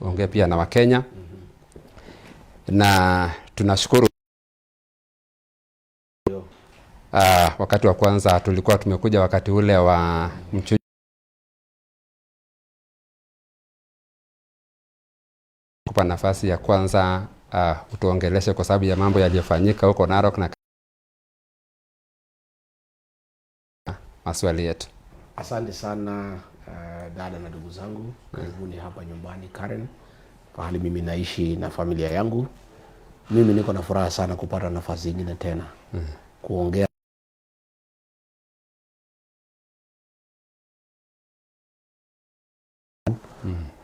Ongee pia na Wakenya na tunashukuru. Wakati wa kwanza tulikuwa tumekuja wakati ule wa mchujo kupa nafasi ya kwanza utuongeleshe kwa sababu ya mambo yaliyofanyika huko Narok na maswali yetu. Asante sana dada na ndugu zangu, karibuni hapa nyumbani Karen, pahali mimi naishi na familia yangu. Mimi niko na furaha sana kupata nafasi ingine tena kuongea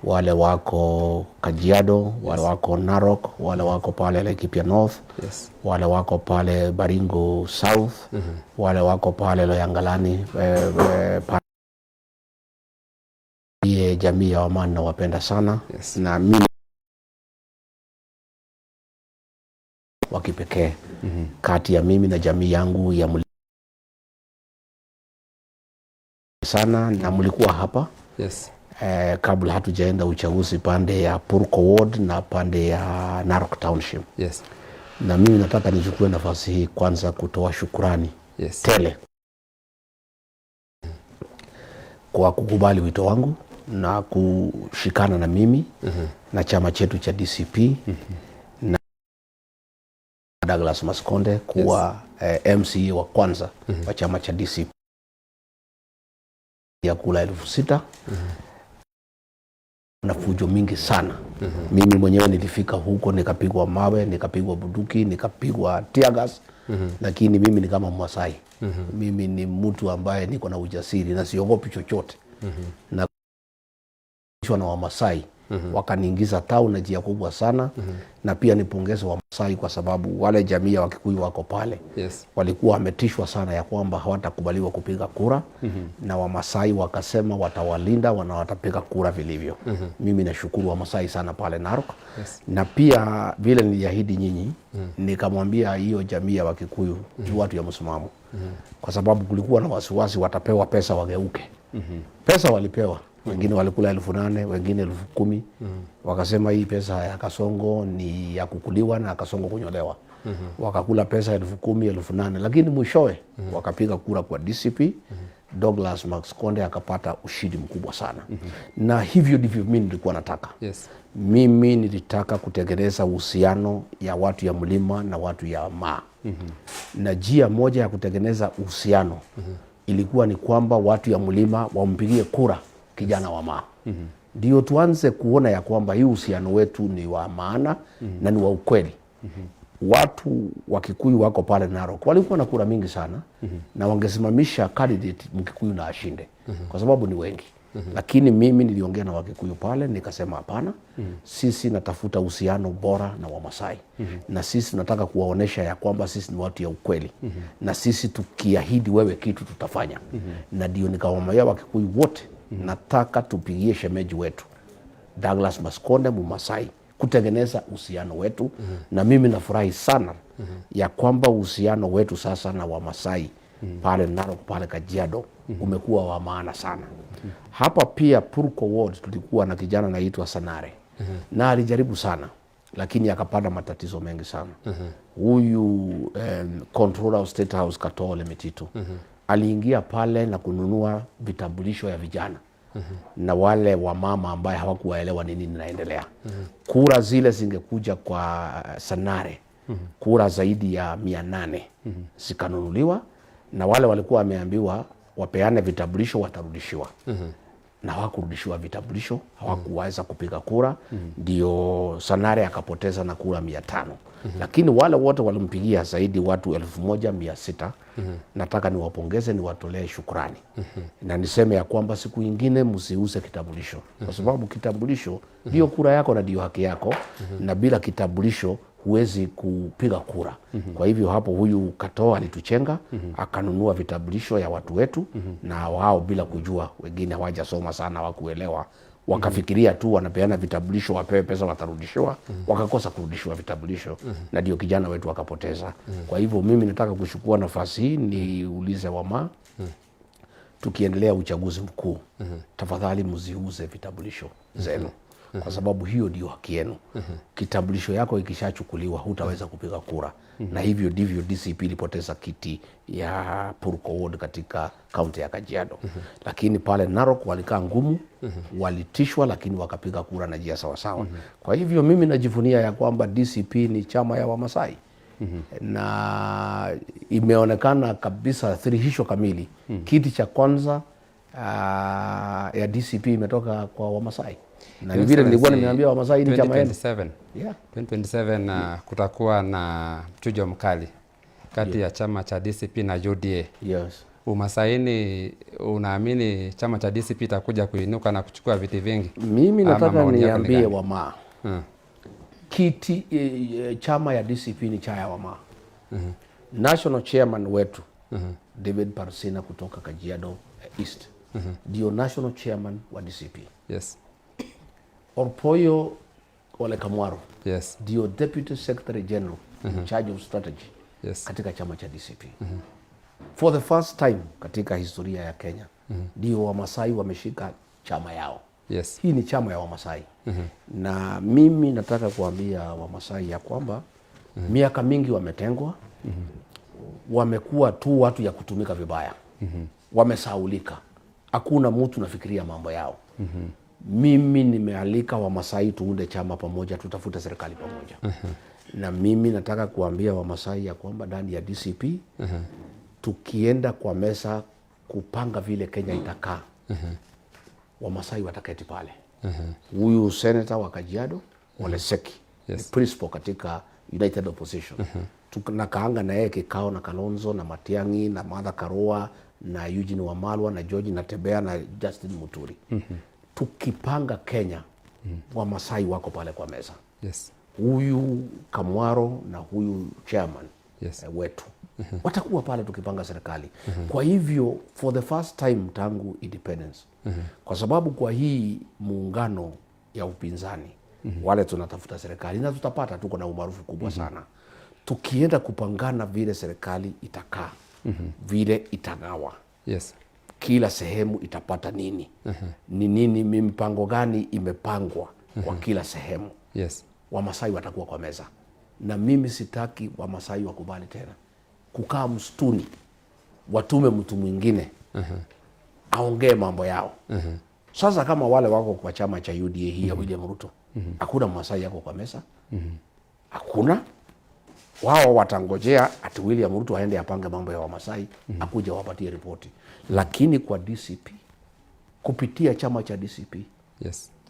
wale wako Kajiado, wale wako Narok, wale wako pale Laikipia North, wale wako pale Baringo South, wale wako pale Loyangalani, pale jamii ya Wamani nawapenda sana. Na mimi wa kipekee kati ya mimi na jamii yangu ya sana, na mlikuwa hapa kabla hatujaenda uchaguzi pande ya Purko Ward na pande ya Narok Township. Na mimi nataka nichukue nafasi hii kwanza kutoa shukurani tele kwa kukubali wito wangu na kushikana na mimi na chama chetu cha DCP na Douglas Maskonde kuwa MCA wa kwanza wa chama cha DCP ya kula 6,000 na fujo mingi sana. Mimi mwenyewe nilifika huko nikapigwa mawe, nikapigwa bunduki, nikapigwa tear gas. Lakini mimi ni kama Masai. Mimi ni mtu ambaye niko na ujasiri na siogopi chochote. Na na Wamasai wakaniingiza tau na jia kubwa sana. Na pia nipongeze Wamasai kwa sababu wale jamii ya Wakikuyu wako pale walikuwa wametishwa sana ya kwamba hawatakubaliwa kupiga kura. Na Wamasai wakasema watawalinda na watapiga kura vilivyo. Mimi nashukuru Wamasai sana pale Narok. Na pia vile niliahidi nyinyi, nikamwambia hiyo jamii ya Wakikuyu ni watu ya msimamo. Kwa sababu kulikuwa na wasiwasi watapewa pesa wageuke. Pesa walipewa. Wengine walikula 8,000, wengine 10,000. Wakasema hii pesa ya Kasongo ni ya kukuliwa na Kasongo kunyolewa. Wakakula pesa 10,000, 8,000, lakini mwishowe wakapiga kura kwa DCP. Douglas Maskonde akapata ushindi mkubwa sana. Na hivyo ndivyo mimi nilikuwa nataka. Mimi nilitaka kutengeneza uhusiano ya watu ya mlima na watu ya maa. Na njia moja ya kutengeneza uhusiano ilikuwa ni kwamba watu ya mlima wampigie kura kijana wa maa. Ndio tuanze kuona ya kwamba hii uhusiano wetu ni wa maana na ni wa ukweli. Watu wa Kikuyu wako pale Narok walikuwa na kura mingi sana na wangesimamisha candidate Mkikuyu na ashinde kwa sababu ni wengi. Lakini mimi niliongea na Wakikuyu pale nikasema hapana, sisi natafuta uhusiano bora na Wamasai. Na sisi tunataka kuwaonesha ya kwamba sisi ni watu ya ukweli. Na sisi tukiahidi wewe kitu tutafanya. Na ndio nikawaambia Wakikuyu wote nataka tupigie shemeji wetu Douglas Maskonde Mumasai kutengeneza uhusiano wetu. Na mimi nafurahi sana ya kwamba uhusiano wetu sasa na Wamasai pale Narok pale Kajiado umekuwa wa maana sana. Hapa pia Purko Ward tulikuwa na kijana anaitwa Sanare. Na alijaribu sana lakini akapata matatizo mengi sana. Huyu controller of State House Katole Mititu aliingia pale na kununua vitambulisho ya vijana na wale wamama ambaye hawakuwaelewa nini inaendelea. Kura zile zingekuja kwa Sanare, kura zaidi ya 800 zikanunuliwa, na wale walikuwa wameambiwa wapeane vitambulisho watarudishiwa. Na hawakurudishiwa vitambulisho, hawakuweza kupiga kura. Ndio Sanare akapoteza na kura 500. Lakini wale wote walimpigia zaidi watu 1,600. Nataka niwapongeze, niwatolee shukrani. Na niseme ya kwamba siku nyingine msiuze kitambulisho. Kwa sababu kitambulisho ndio kura yako na ndio haki yako. Na bila kitambulisho huwezi kupiga kura. Kwa hivyo hapo huyu Katoo alituchenga, akanunua vitambulisho ya watu wetu, na wao bila kujua, wengine hawajasoma sana, hawakuelewa. Wakafikiria tu wanapeana vitambulisho wapewe pesa watarudishiwa, wakakosa kurudishiwa vitambulisho, na ndio kijana wetu akapoteza. Kwa hivyo mimi nataka kuchukua nafasi hii niulize Wamaa, tukiendelea uchaguzi mkuu, tafadhali msiuze vitambulisho zenu. kwa sababu hiyo ndio haki yenu. Kitambulisho yako ikishachukuliwa hutaweza kupiga kura. Na hivyo ndivyo DCP ilipoteza kiti ya Purko Ward katika kaunti ya Kajiado. Lakini pale Narok walikaa ngumu, walitishwa, lakini wakapiga kura na njia sawasawa. Kwa hivyo mimi najivunia ya kwamba DCP ni chama ya Wamasai. Na imeonekana kabisa thihirisho kamili. Kiti cha kwanza ya DCP imetoka kwa Wamasai. Na vile nilikuwa nimeambia Wamasai ni chama yenu. 2027. 2027 kutakuwa na mchujo mkali kati ya chama cha DCP na UDA. Yes. Umasaini, unaamini chama cha DCP itakuja kuinuka na kuchukua viti vingi? Mimi Ama nataka maoni yako ni niambie gani? Wamaa. Kiti chama ya DCP ni cha ya Wamaa. National chairman wetu David Parusina kutoka Kajiado East ndio national chairman wa DCP. Orpoyo Ole Kamwaro ndio deputy secretary general in charge of strategy katika chama cha DCP. For the first time katika historia ya Kenya ndio Wamasai wameshika chama yao. Hii ni chama ya Wamasai. Na mimi nataka kuambia Wamasai ya kwamba miaka mingi wametengwa, wamekuwa tu watu ya kutumika vibaya. Wamesaulika. Hakuna mtu nafikiria mambo yao. Mimi nimealika Wamasai tuunde chama pamoja, tutafute serikali pamoja. Na mimi nataka kuambia Wamasai ya kwamba ndani ya DCP tukienda kwa meza kupanga vile Kenya itakaa, Wamasai wataketi pale. Huyu senator wa Kajiado Ole Seki, ni principal katika United Opposition. Tunakaanga na yeye kikao na Kalonzo na Matiang'i na Martha Karua na Eugene Wamalwa na George Natembeya na Justin Muturi. Tukipanga Kenya, Wamasai wako pale kwa meza. Huyu Kamwaro na huyu chairman wetu watakuwa pale tukipanga serikali. Kwa hivyo for the first time tangu independence, kwa sababu kwa hii muungano ya upinzani wale tunatafuta serikali na tutapata, tuko na umaarufu kubwa sana. Tukienda kupangana vile serikali itakaa, vile itagawa, kila sehemu itapata nini, ni nini, mipango gani imepangwa kwa kila sehemu. Wamasai watakuwa kwa meza. Na mimi sitaki Wamasai wakubali tena kukaa msituni, watume mtu mwingine aongee mambo yao. Sasa kama wale wako kwa chama cha UDA hii ya William Ruto, hakuna Masai yako kwa meza. Hakuna. Wao watangojea ati William Ruto aende apange mambo ya Wamasai, akuje wapatie ripoti. Lakini kwa DCP, kupitia chama cha DCP,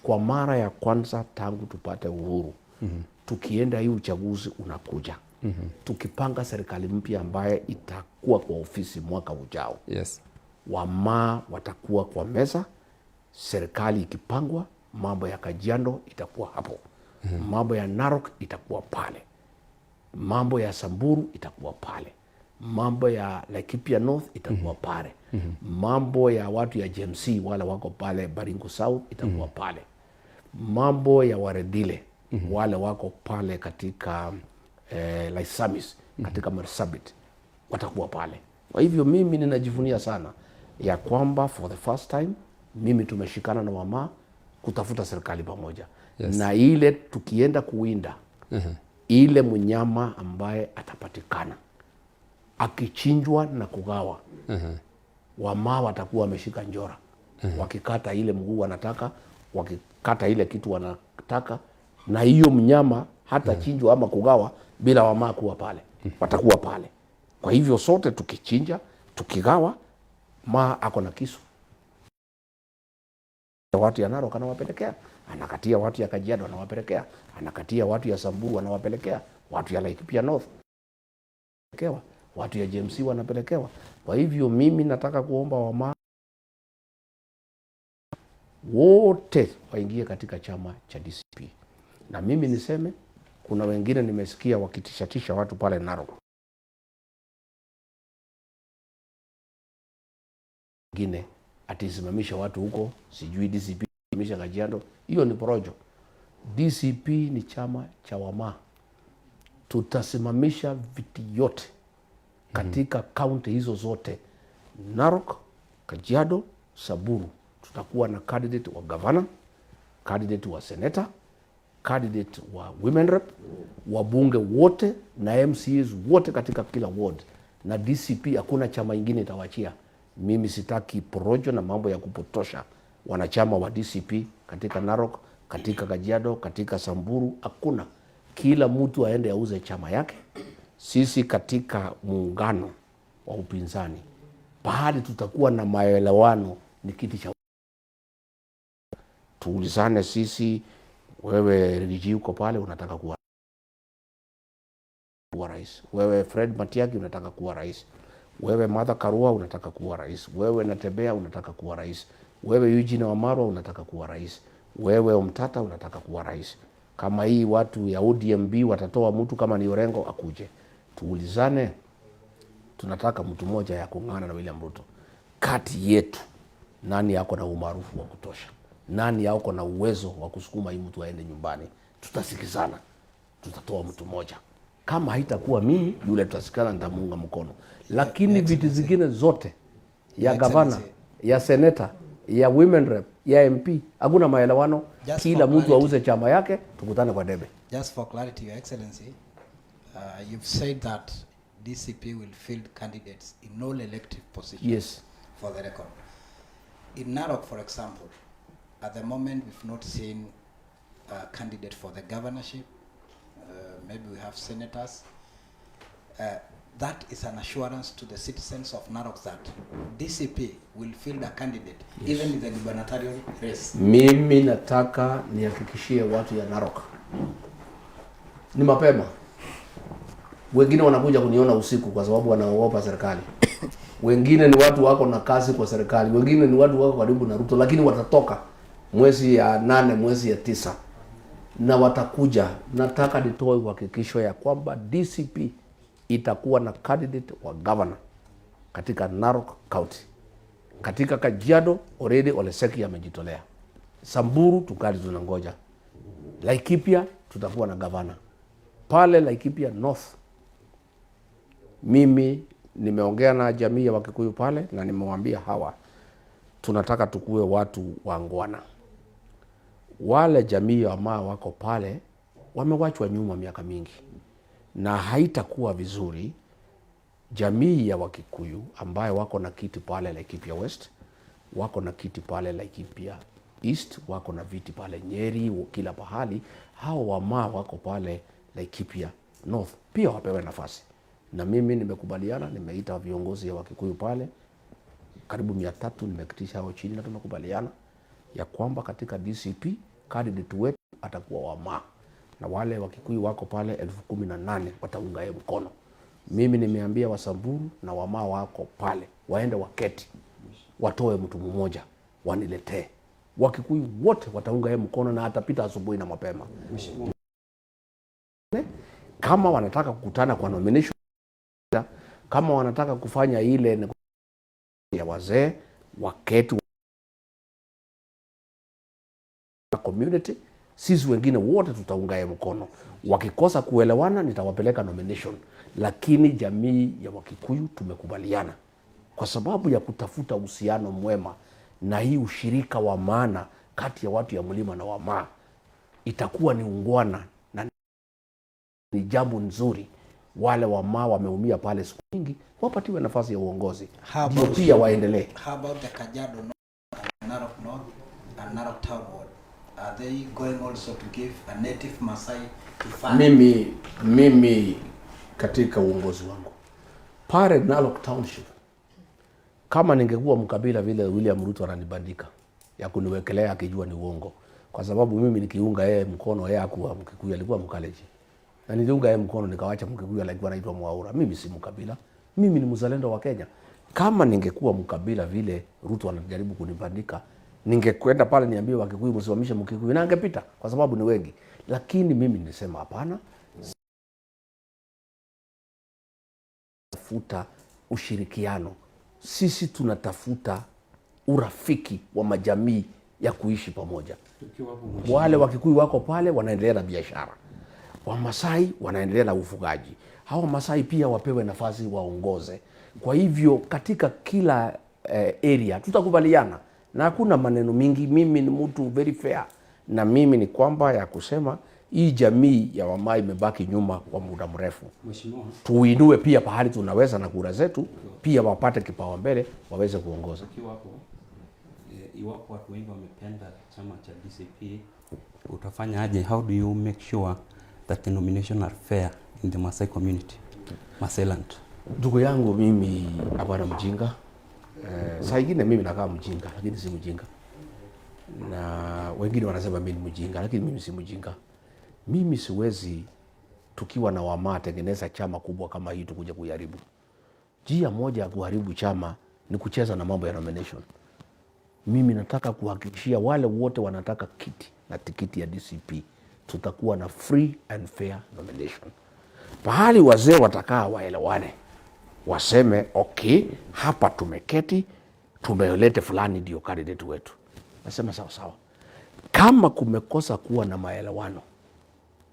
kwa mara ya kwanza tangu tupate uhuru, tukienda hii uchaguzi unakuja, tukipanga serikali mpya ambaye itakuwa kwa ofisi mwaka ujao, Wamaa watakuwa kwa meza. Serikali ikipangwa, mambo ya Kajiado itakuwa hapo, mambo ya Narok itakuwa pale, mambo ya Samburu itakuwa pale, mambo ya Laikipia North itakuwa pale, mambo ya watu ya GMC wale wako pale Baringo South itakuwa pale, mambo ya Waredile wale wako pale katika Laisamis, katika Marsabit watakuwa pale. Kwa hivyo mimi ninajivunia sana ya kwamba for the first time mimi tumeshikana na Wamaa kutafuta serikali pamoja. Na ile tukienda kuwinda, ile mnyama ambaye atapatikana akichinjwa na kugawa, Wamaa watakuwa wameshika njora. Wakikata ile mguu wanataka, wakikata ile kitu wanataka, na hiyo mnyama hata chinjwa ama kugawa bila Wamaa kuwa pale, watakuwa pale. Kwa hivyo sote tukichinja, tukigawa, Maa ako na kisu. Watu ya Narok anawapelekea, anakatia watu ya Kajiado anawapelekea, anakatia watu ya Samburu anawapelekea, watu ya Laikipia North wanapelekewa, watu ya GMC wanapelekewa. Kwa hivyo mimi nataka kuomba Wamaa wote waingie katika chama cha DCP. Na mimi niseme kuna wengine nimesikia wakitishatisha watu pale Narok. Wengine atisimamisha watu huko, sijui DCP simamisha Kajiado. Hiyo ni porojo. DCP ni chama cha Wamaa. Tutasimamisha viti yote katika kaunti hizo zote, Narok, Kajiado, Samburu. Tutakuwa na candidate wa governor, Candidate wa senator, candidate wa women rep, wabunge wote na MCAs wote katika kila ward na DCP, hakuna chama ingine itawachia. Mimi sitaki porojo na mambo ya kupotosha wanachama wa DCP katika Narok, katika Kajiado, katika Samburu, hakuna. Kila mtu aende auze chama yake. Sisi katika muungano wa upinzani, pahali tutakuwa na maelewano ni kiti cha tuulizane sisi, wewe Riggy G uko pale unataka kuwa rais, wewe Fred Matiang'i unataka kuwa rais, wewe Martha Karua unataka kuwa rais, wewe Natembeya unataka kuwa rais, wewe Eugene Wamalwa unataka kuwa rais, wewe Omtata unataka kuwa rais. Kama hii watu ya ODMB watatoa mtu kama ni Orengo akuje, tuulizane, tunataka mtu mmoja ya kung'ang'ana na William Ruto. Kati yetu nani ako na umaarufu wa kutosha? Nani ako na uwezo wa kusukuma hii mtu aende nyumbani? Tutasikizana, tutatoa mtu mmoja. Kama haitakuwa mimi, yule tutasikizana, nitamuunga mkono. Lakini viti zingine zote ya gavana, ya seneta, ya women rep, ya MP, hakuna maelewano. Just Kila for mtu clarity. Auze chama yake, tukutane kwa debe. Just for clarity, Your Excellency, you've said that DCP will field candidates in all elective positions. Yes. For the record. In Narok, for example, at the moment we've not seen a candidate for the governorship. Maybe we have senators. That is an assurance to the citizens of Narok that DCP will field a candidate even in the gubernatorial race. Mimi nataka nihakikishie watu ya Narok, ni mapema. Wengine wanakuja kuniona usiku kwa sababu wanaogopa serikali. Wengine ni watu wako na kazi kwa serikali, wengine ni watu wako karibu na Ruto, lakini watatoka mwezi ya 8, mwezi ya 9 na watakuja. Nataka nitoe uhakikisho ya kwamba DCP itakuwa na candidate wa governor katika Narok County. Katika Kajiado already Ole Seki amejitolea. Samburu tungali tunangoja. Laikipia tutakuwa na gavana pale Laikipia North. Mimi nimeongea na jamii ya Wakikuyu pale na nimewaambia hawa, tunataka tukue watu waungwana. Wale jamii ambao wako pale wamewachwa nyuma miaka mingi, na haitakuwa vizuri jamii ya Wakikuyu ambayo wako na kiti pale Laikipia West, wako na kiti pale Laikipia East, wako na viti pale Nyeri, kila pahali. Hao Wamaa wako pale Laikipia North pia wapewe nafasi, na mimi nimekubaliana, nimeita viongozi ya Wakikuyu pale karibu 300, nimeketisha hao chini na tumekubaliana ya kwamba katika DCP candidate wetu atakuwa Wamaa na wale Wakikuyu wako pale 18,000 wataunga yeye mkono. Mimi nimeambia Wasamburu na Wamaa wako pale waende waketi, watoe mtu mmoja waniletee. Wakikuyu wote wataunga yeye mkono na atapita asubuhi na mapema. Kama wanataka kukutana kwa nomination, kama wanataka kufanya ile ya wazee waketi community, sisi wengine wote tutaunga yeye mkono. Wakikosa kuelewana, nitawapeleka nomination, lakini jamii ya Wakikuyu tumekubaliana kwa sababu ya kutafuta uhusiano mwema na hii ushirika wa maana kati ya watu ya mlima na Wamaa, itakuwa ni ungwana na ni jambo nzuri. Wale Wamaa wameumia pale siku nyingi, wapatiwe nafasi ya uongozi How ndio about pia waendelee. How about the Kajiado North and Narok North and Narok Town Ward? Are they going also to give a native Masai to fight? Mimi katika uongozi wangu pale Narok Township, kama ningekuwa mkabila vile William Ruto ananibandika ya kuniwekelea akijua ni uongo, kwa sababu mimi nikiunga yeye mkono, yeye hakuwa Mkikuyu, alikuwa Mkalenjin, na niliunga yeye mkono nikawacha Mkikuyu alikuwa anaitwa Mwaura. Mimi si mkabila, mimi ni mzalendo wa Kenya. Kama ningekuwa mkabila vile Ruto anajaribu kunibandika, ningekwenda pale niambie Wakikuyu msimamishe Mkikuyu na angepita kwa sababu ni wengi, lakini mimi nilisema hapana, tafuta ushirikiano. Sisi tunatafuta urafiki wa majamii ya kuishi pamoja. Wale Wakikuyu wako pale wanaendelea na biashara, Wamasai wanaendelea na ufugaji. Hawa Masai pia wapewe nafasi waongoze. Kwa hivyo katika kila area tutakubaliana na hakuna maneno mingi. Mimi ni mtu very fair. Na mimi ni kwamba ya kusema hii jamii ya Wamaa imebaki nyuma kwa muda mrefu. Mheshimiwa, Tuinue pia pahali tunaweza na kura zetu pia wapate kipaumbele waweze kuongoza. Ukiwa hapo iwapo watu wengi wamependa chama cha DCP, utafanya aje? How do you make sure that the nomination are fair in the Maasai community, Maasailand? Ndugu yangu, mimi hapana mjinga. Saa ingine mimi nakaa mjinga lakini si mjinga, na wengine wanasema mimi ni mjinga lakini mimi si mjinga. Mimi siwezi tukiwa na Wamaa tengeneza chama kubwa kama hii tukuja kuiharibu. Njia moja ya kuharibu chama ni kucheza na mambo ya nomination. Mimi nataka kuhakikishia wale wote wanataka kiti na tikiti ya DCP, tutakuwa na free and fair nomination. Pahali wazee watakaa waelewane, waseme okay, hapa tumeketi, tumelete fulani ndio candidate wetu. Nasema sawa sawa. Kama kumekosa kuwa na maelewano,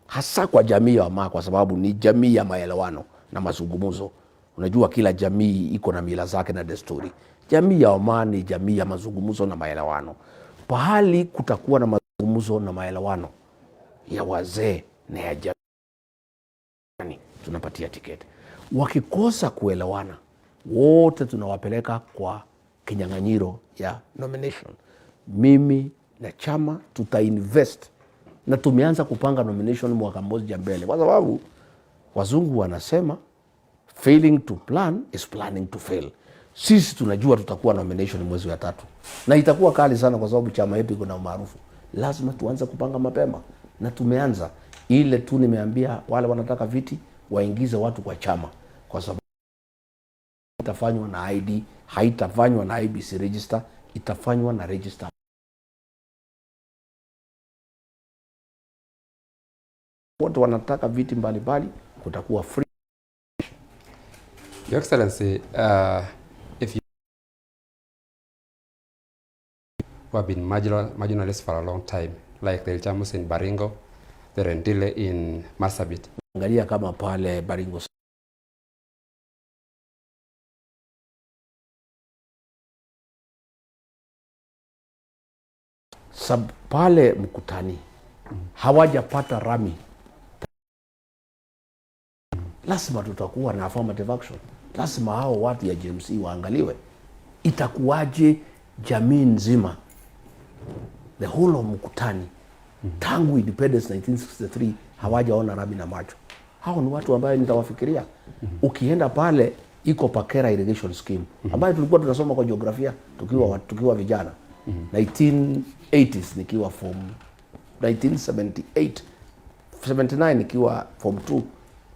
hasa kwa jamii ya Wamaa, kwa sababu ni jamii ya maelewano na mazungumzo. Unajua kila jamii iko na mila zake na desturi. Jamii ya Wamaa ni jamii ya mazungumzo na maelewano. Pahali kutakuwa na mazungumzo na maelewano ya wazee na ya jamii, tunapatia tiketi. Wakikosa kuelewana, wote tunawapeleka kwa kinyang'anyiro ya nomination. Mimi na chama tutainvest na tumeanza kupanga nomination mwaka mmoja mbele, kwa sababu wazungu wanasema failing to plan is planning to fail. Sisi tunajua tutakuwa nomination mwezi wa tatu na itakuwa kali sana, kwa sababu chama yetu iko na umaarufu. Lazima tuanze kupanga mapema, na tumeanza. Ile tu nimeambia wale wanataka viti waingize watu kwa chama, kwa sababu itafanywa na ID, haitafanywa na IEBC register, itafanywa na register. Wote wanataka viti mbalimbali, kutakuwa free. Your Excellency, if you who have been marginalized for a long time, like the Ilchamus in Baringo, the Rendille in Marsabit. Angalia kama pale Baringo Sab, pale Mkutani hawajapata rami, lazima tutakuwa na affirmative action. Lazima hao watu ya GMC waangaliwe, itakuwaje jamii nzima the whole of Mkutani tangu independence 1963 hawajaona rami na macho. Hao ni watu ambayo nitawafikiria. Ukienda pale iko Pakera irrigation scheme ambayo tulikuwa tunasoma kwa jiografia tukiwa vijana 1980s, nikiwa form 1978 79 nikiwa form 2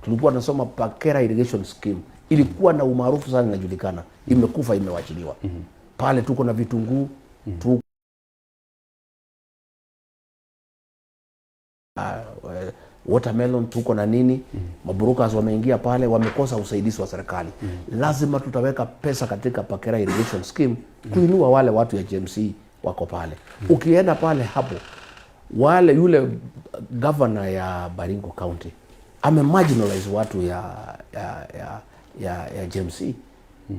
tulikuwa tunasoma Pakera irrigation scheme. Ilikuwa na umaarufu sana, inajulikana, imekufa, imewachiliwa. Pale tuko na vitunguu tu watermelon tuko na nini. Mabrokers wameingia pale, wamekosa usaidizi wa serikali. Lazima tutaweka pesa katika Pakera irrigation scheme kuinua wale watu ya GMC wako pale. Ukienda pale hapo, wale yule governor ya Baringo County ame marginalize watu ya GMC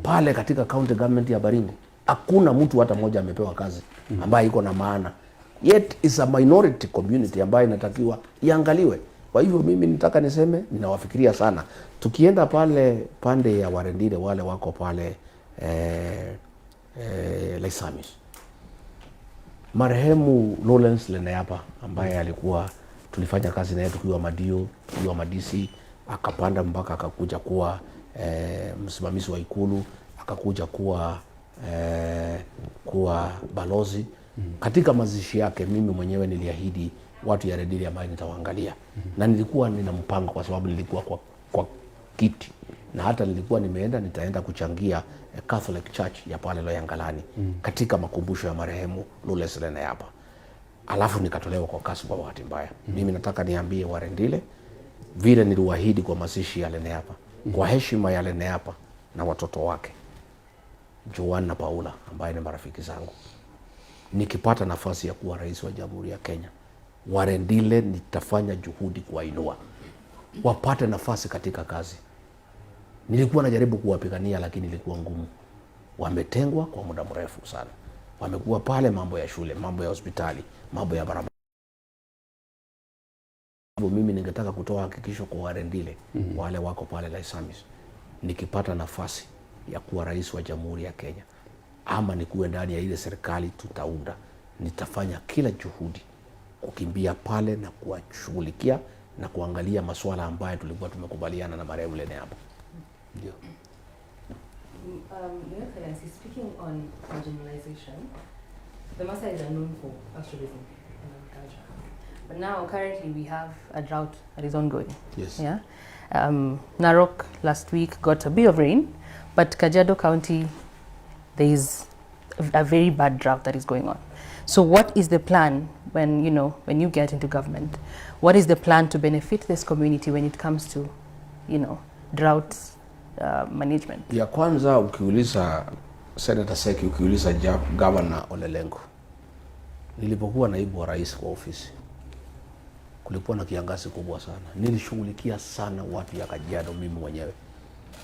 pale katika county government ya Baringo. Hakuna mtu hata mmoja amepewa kazi ambaye iko na maana, yet is a minority community ambayo inatakiwa iangaliwe. Kwa hivyo mimi nitaka niseme ninawafikiria sana. Tukienda pale pande ya Warendile, wale wako pale Laisamis, marehemu Lawrence Lenayapa ambaye alikuwa tulifanya kazi naye tukiwa madio, tukiwa madisi, akapanda mpaka akakuja kuwa msimamizi wa Ikulu, akakuja kuwa balozi. Katika mazishi yake mimi mwenyewe niliahidi watu ya Rendille ambaye nitawaangalia. Na nilikuwa nina mpango kwa sababu nilikuwa kwa kiti na hata nilikuwa nimeenda nitaenda kuchangia Catholic Church ya pale Loyangalani katika makumbusho ya marehemu Lawrence Lenayapa. Alafu nikatolewa kwa kasi kwa bahati mbaya. Mimi nataka niambie Warendile vile niliwaahidi kwa mazishi ya Lenayapa, kwa heshima ya Lenayapa na watoto wake Joan na Paula ambaye ni marafiki zangu, nikipata nafasi ya kuwa rais wa Jamhuri ya Kenya, Warendile nitafanya juhudi kuwainua wapate nafasi katika kazi. Nilikuwa najaribu kuwapigania lakini ilikuwa ngumu. Wametengwa kwa muda mrefu sana, wamekuwa pale mambo ya shule, mambo ya hospitali, mambo ya barabara. Mimi ningetaka kutoa hakikisho kwa Warendile wale wako pale Laisamis, nikipata nafasi ya kuwa rais wa Jamhuri ya Kenya ama nikuwe ndani ya ile serikali tutaunda, nitafanya kila juhudi kukimbia pale na kuwashughulikia na kuangalia masuala ambayo tulikuwa tumekubaliana na marehemu Leneabo. Ndio. Your Excellency, speaking on marginalization, the Maasai are known for pastoralism and agriculture. But now, currently, we have a drought that is ongoing. Yes. Yeah. Narok last week got a bit of rain, but Kajiado County, there is a very bad drought that is going on. So, what is the plan when you know when you get into government? What is the plan to benefit this community when it comes to drought management? Ya kwanza ukiuliza Senator Seki, ukiuliza Governor Olelengo, nilipokuwa naibu wa rais kwa ofisi, kulikuwa na kiangazi kubwa sana. Nilishughulikia sana watu ya Kajiado mimi mwenyewe.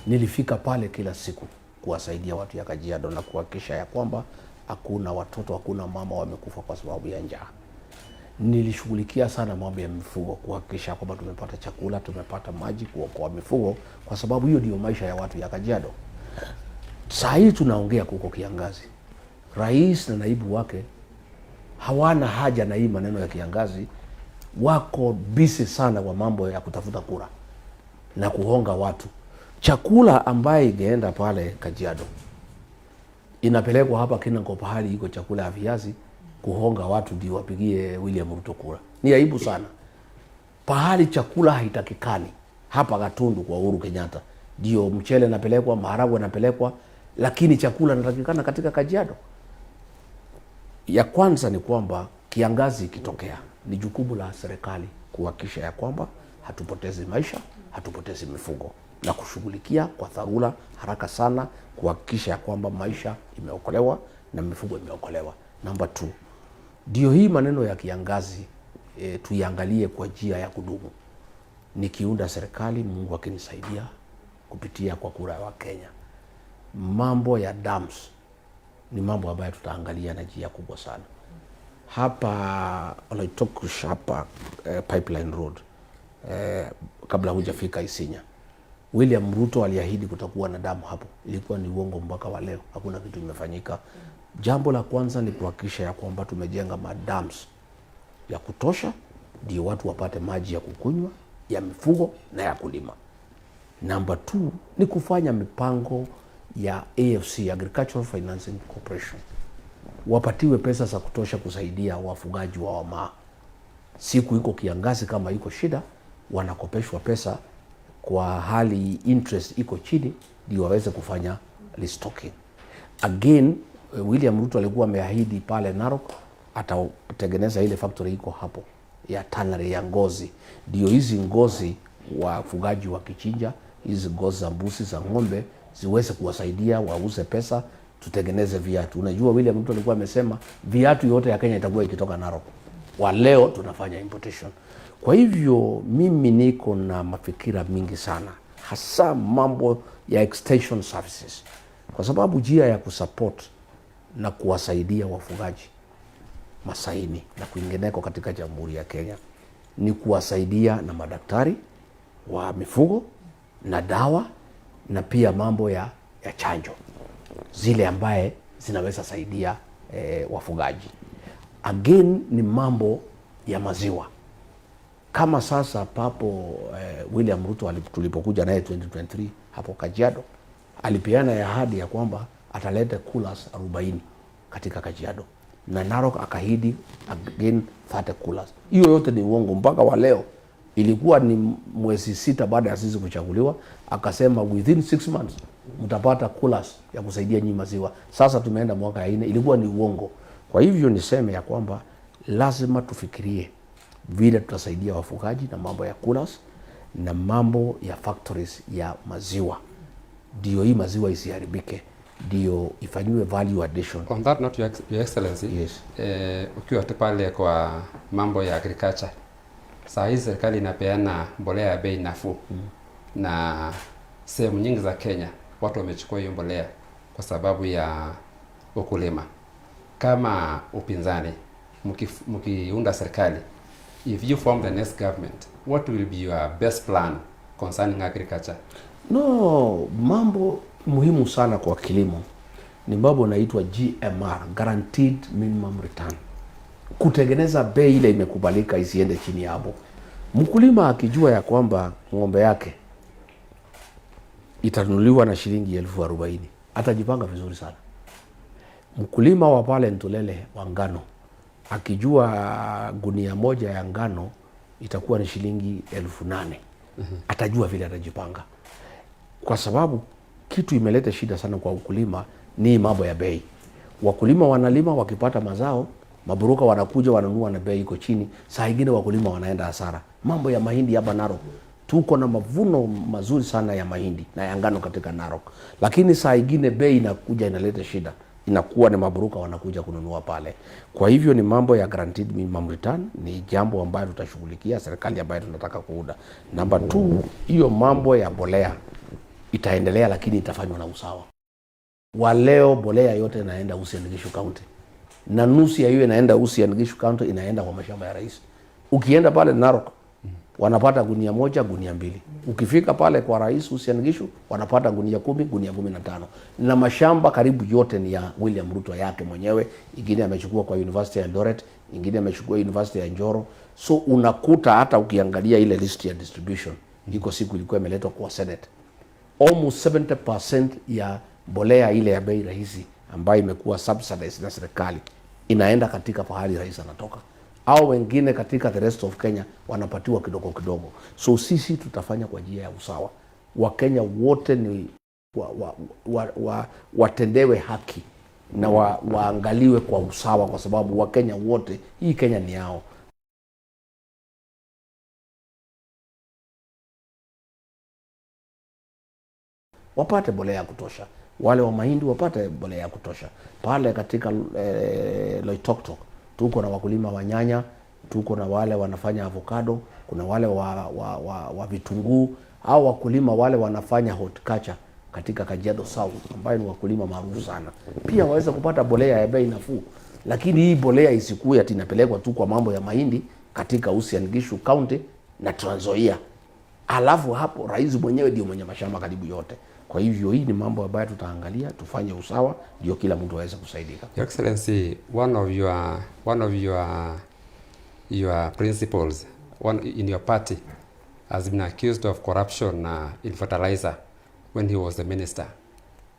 Nilifika pale kila siku kuwasaidia watu ya Kajiado na kuhakikisha ya kwamba hakuna watoto, hakuna mama wamekufa kwa sababu ya njaa. Nilishughulikia sana mambo ya mifugo, kuhakikisha kwamba tumepata chakula, tumepata maji, kuokoa mifugo, kwa sababu hiyo ndio maisha ya watu ya Kajiado. Saa hii tunaongea kuko kiangazi, rais na naibu wake hawana haja na hii maneno ya kiangazi, wako busy sana kwa mambo ya kutafuta kura na kuhonga watu. Chakula ambaye ingeenda pale Kajiado inapelekwa hapa Kinangop, pahali iko chakula ya viazi, kuhonga watu ndio wapigie William Ruto kura. Ni aibu sana. Pahali chakula haitakikani hapa Gatundu kwa Uhuru Kenyatta ndio mchele napelekwa, maharagwe napelekwa, lakini chakula natakikana katika Kajiado. Ya kwanza ni kwamba kiangazi ikitokea, ni jukumu la serikali kuhakikisha ya kwamba hatupotezi maisha, hatupotezi mifugo na kushughulikia kwa dharura haraka sana kuhakikisha ya kwamba maisha imeokolewa na mifugo imeokolewa. Namba 2, ndio hii maneno ya kiangazi tuiangalie kwa njia ya kudumu. Nikiunda serikali, Mungu akinisaidia kupitia kwa kura wa Kenya, mambo ya dams ni mambo ambayo tutaangalia na njia kubwa sana. Hapa Oloitoktush hapa Pipeline Road kabla hujafika Isinya, William Ruto aliahidi kutakuwa na damu hapo. Ilikuwa ni uongo mpaka wa leo, hakuna kitu imefanyika. Jambo la kwanza ni kuhakikisha ya kwamba tumejenga madams ya kutosha, ndio watu wapate maji ya kukunywa, ya mifugo na ya kulima. Namba 2 ni kufanya mipango ya AFC, Agricultural Financing Corporation, wapatiwe pesa za kutosha kusaidia wafugaji wa wamaa. Siku iko kiangazi, kama iko shida, wanakopeshwa pesa kwa hali interest iko chini, ndio waweze kufanya restocking. Again, William Ruto alikuwa ameahidi pale Narok atatengeneza ile factory iko hapo ya tannery ya ngozi, ndio hizi ngozi wafugaji wakichinja hizi ngozi za mbuzi za ng'ombe ziweze kuwasaidia wauze pesa, tutengeneze viatu. Unajua William Ruto alikuwa amesema viatu yote ya Kenya itakuwa ikitoka Narok. Wa leo tunafanya importation. Kwa hivyo mimi niko na mafikira mingi sana, hasa mambo ya extension services, kwa sababu njia ya kusupport na kuwasaidia wafugaji Masaini na kwingineko katika Jamhuri ya Kenya ni kuwasaidia na madaktari wa mifugo na dawa na pia mambo ya chanjo zile ambaye zinaweza saidia wafugaji. Again ni mambo ya maziwa. Kama sasa papo William Ruto tulipokuja naye 2023 hapo Kajiado alipeana ya ahadi ya kwamba ataleta coolers 40 katika Kajiado na Narok akaahidi again 30 coolers. Hiyo yote ni uongo mpaka wa leo. Ilikuwa ni mwezi 6 baada ya sisi kuchaguliwa, akasema within 6 months mtapata coolers ya kusaidia nyinyi maziwa. Sasa tumeenda mwaka ya 4, ilikuwa ni uongo. Kwa hivyo niseme ya kwamba lazima tufikirie vile tutasaidia wafugaji na mambo ya coolers na mambo ya factories ya maziwa, ndio hii maziwa isiharibike, ndio ifanyiwe value addition. On that note, Your Excellency, Yes. Ukiwa tu pale kwa mambo ya agriculture, saa hii serikali inapeana mbolea ya bei nafuu na sehemu nyingi za Kenya watu wamechukua hiyo mbolea kwa sababu ya ukulima. Kama upinzani mkiunda serikali, If you form the next government, what will be your best plan concerning agriculture? No, mambo muhimu sana kwa kilimo ni mambo inaitwa GMR, Guaranteed Minimum Return, kutengeneza bei ile imekubalika isiende chini hapo. Mkulima akijua ya kwamba ng'ombe yake itanunuliwa na shilingi 40,000 atajipanga vizuri sana. Mkulima wa pale Ntulele wa ngano akijua gunia moja ya ngano itakuwa ni shilingi 8,000 atajua vile atajipanga, kwa sababu kitu imeleta shida sana kwa ukulima ni mambo ya bei. Wakulima wanalima, wakipata mazao, mabroker wanakuja wananunua na bei iko chini, saa ingine wakulima wanaenda hasara. Mambo ya mahindi hapa Narok tuko na mavuno mazuri sana ya mahindi na ya ngano katika Narok, lakini saa ingine bei inakuja inaleta shida, inakuwa ni mabroker wanakuja kununua pale. Kwa hivyo ni mambo ya guaranteed minimum return, ni jambo ambayo tutashughulikia serikali ambayo tunataka kuunda. Namba 2, hiyo mambo ya mbolea itaendelea, lakini itafanywa na usawa. Wa leo mbolea yote inaenda Uasin Gishu County na nusu ya hiyo inaenda Uasin Gishu County inaenda kwa mashamba ya rais. Ukienda pale Narok wanapata gunia moja, gunia mbili. Ukifika pale kwa rais Uasin Gishu wanapata gunia 10, gunia 15, na mashamba karibu yote ni ya William Ruto yake mwenyewe. Ingine amechukua kwa University ya Eldoret, ingine amechukua University ya Njoro. So unakuta hata ukiangalia ile list ya distribution, iko siku ilikuwa imeletwa kwa Senate, almost 70% ya mbolea ile ya bei rahisi ambayo imekuwa subsidized na serikali inaenda katika pahali rais anatoka, au wengine katika the rest of Kenya wanapatiwa kidogo kidogo. So sisi tutafanya kwa njia ya usawa, Wakenya wote ni watendewe haki na waangaliwe kwa usawa, kwa sababu Wakenya wote, hii Kenya ni yao. Wapate mbolea ya kutosha, wale wa mahindi wapate mbolea ya kutosha. Pale katika Loitoktok tuko na wakulima wa nyanya, tuko na wale wanafanya avocado, kuna wale wa vitunguu, au wakulima wale wanafanya horticulture katika Kajiado South ambayo ni wakulima maarufu sana, pia waweze kupata mbolea ya bei nafuu. Lakini hii mbolea isikuwe ati inapelekwa tu kwa mambo ya mahindi katika Uasin Gishu County na Trans Nzoia, alafu hapo rais mwenyewe ndio mwenye mashamba karibu yote. Kwa hivyo hii ni mambo ambayo tutaangalia, tufanye usawa ndio kila mtu aweze kusaidika. Your Excellency, one of your principals, one in your party has been accused of corruption in fertilizer when he was the minister.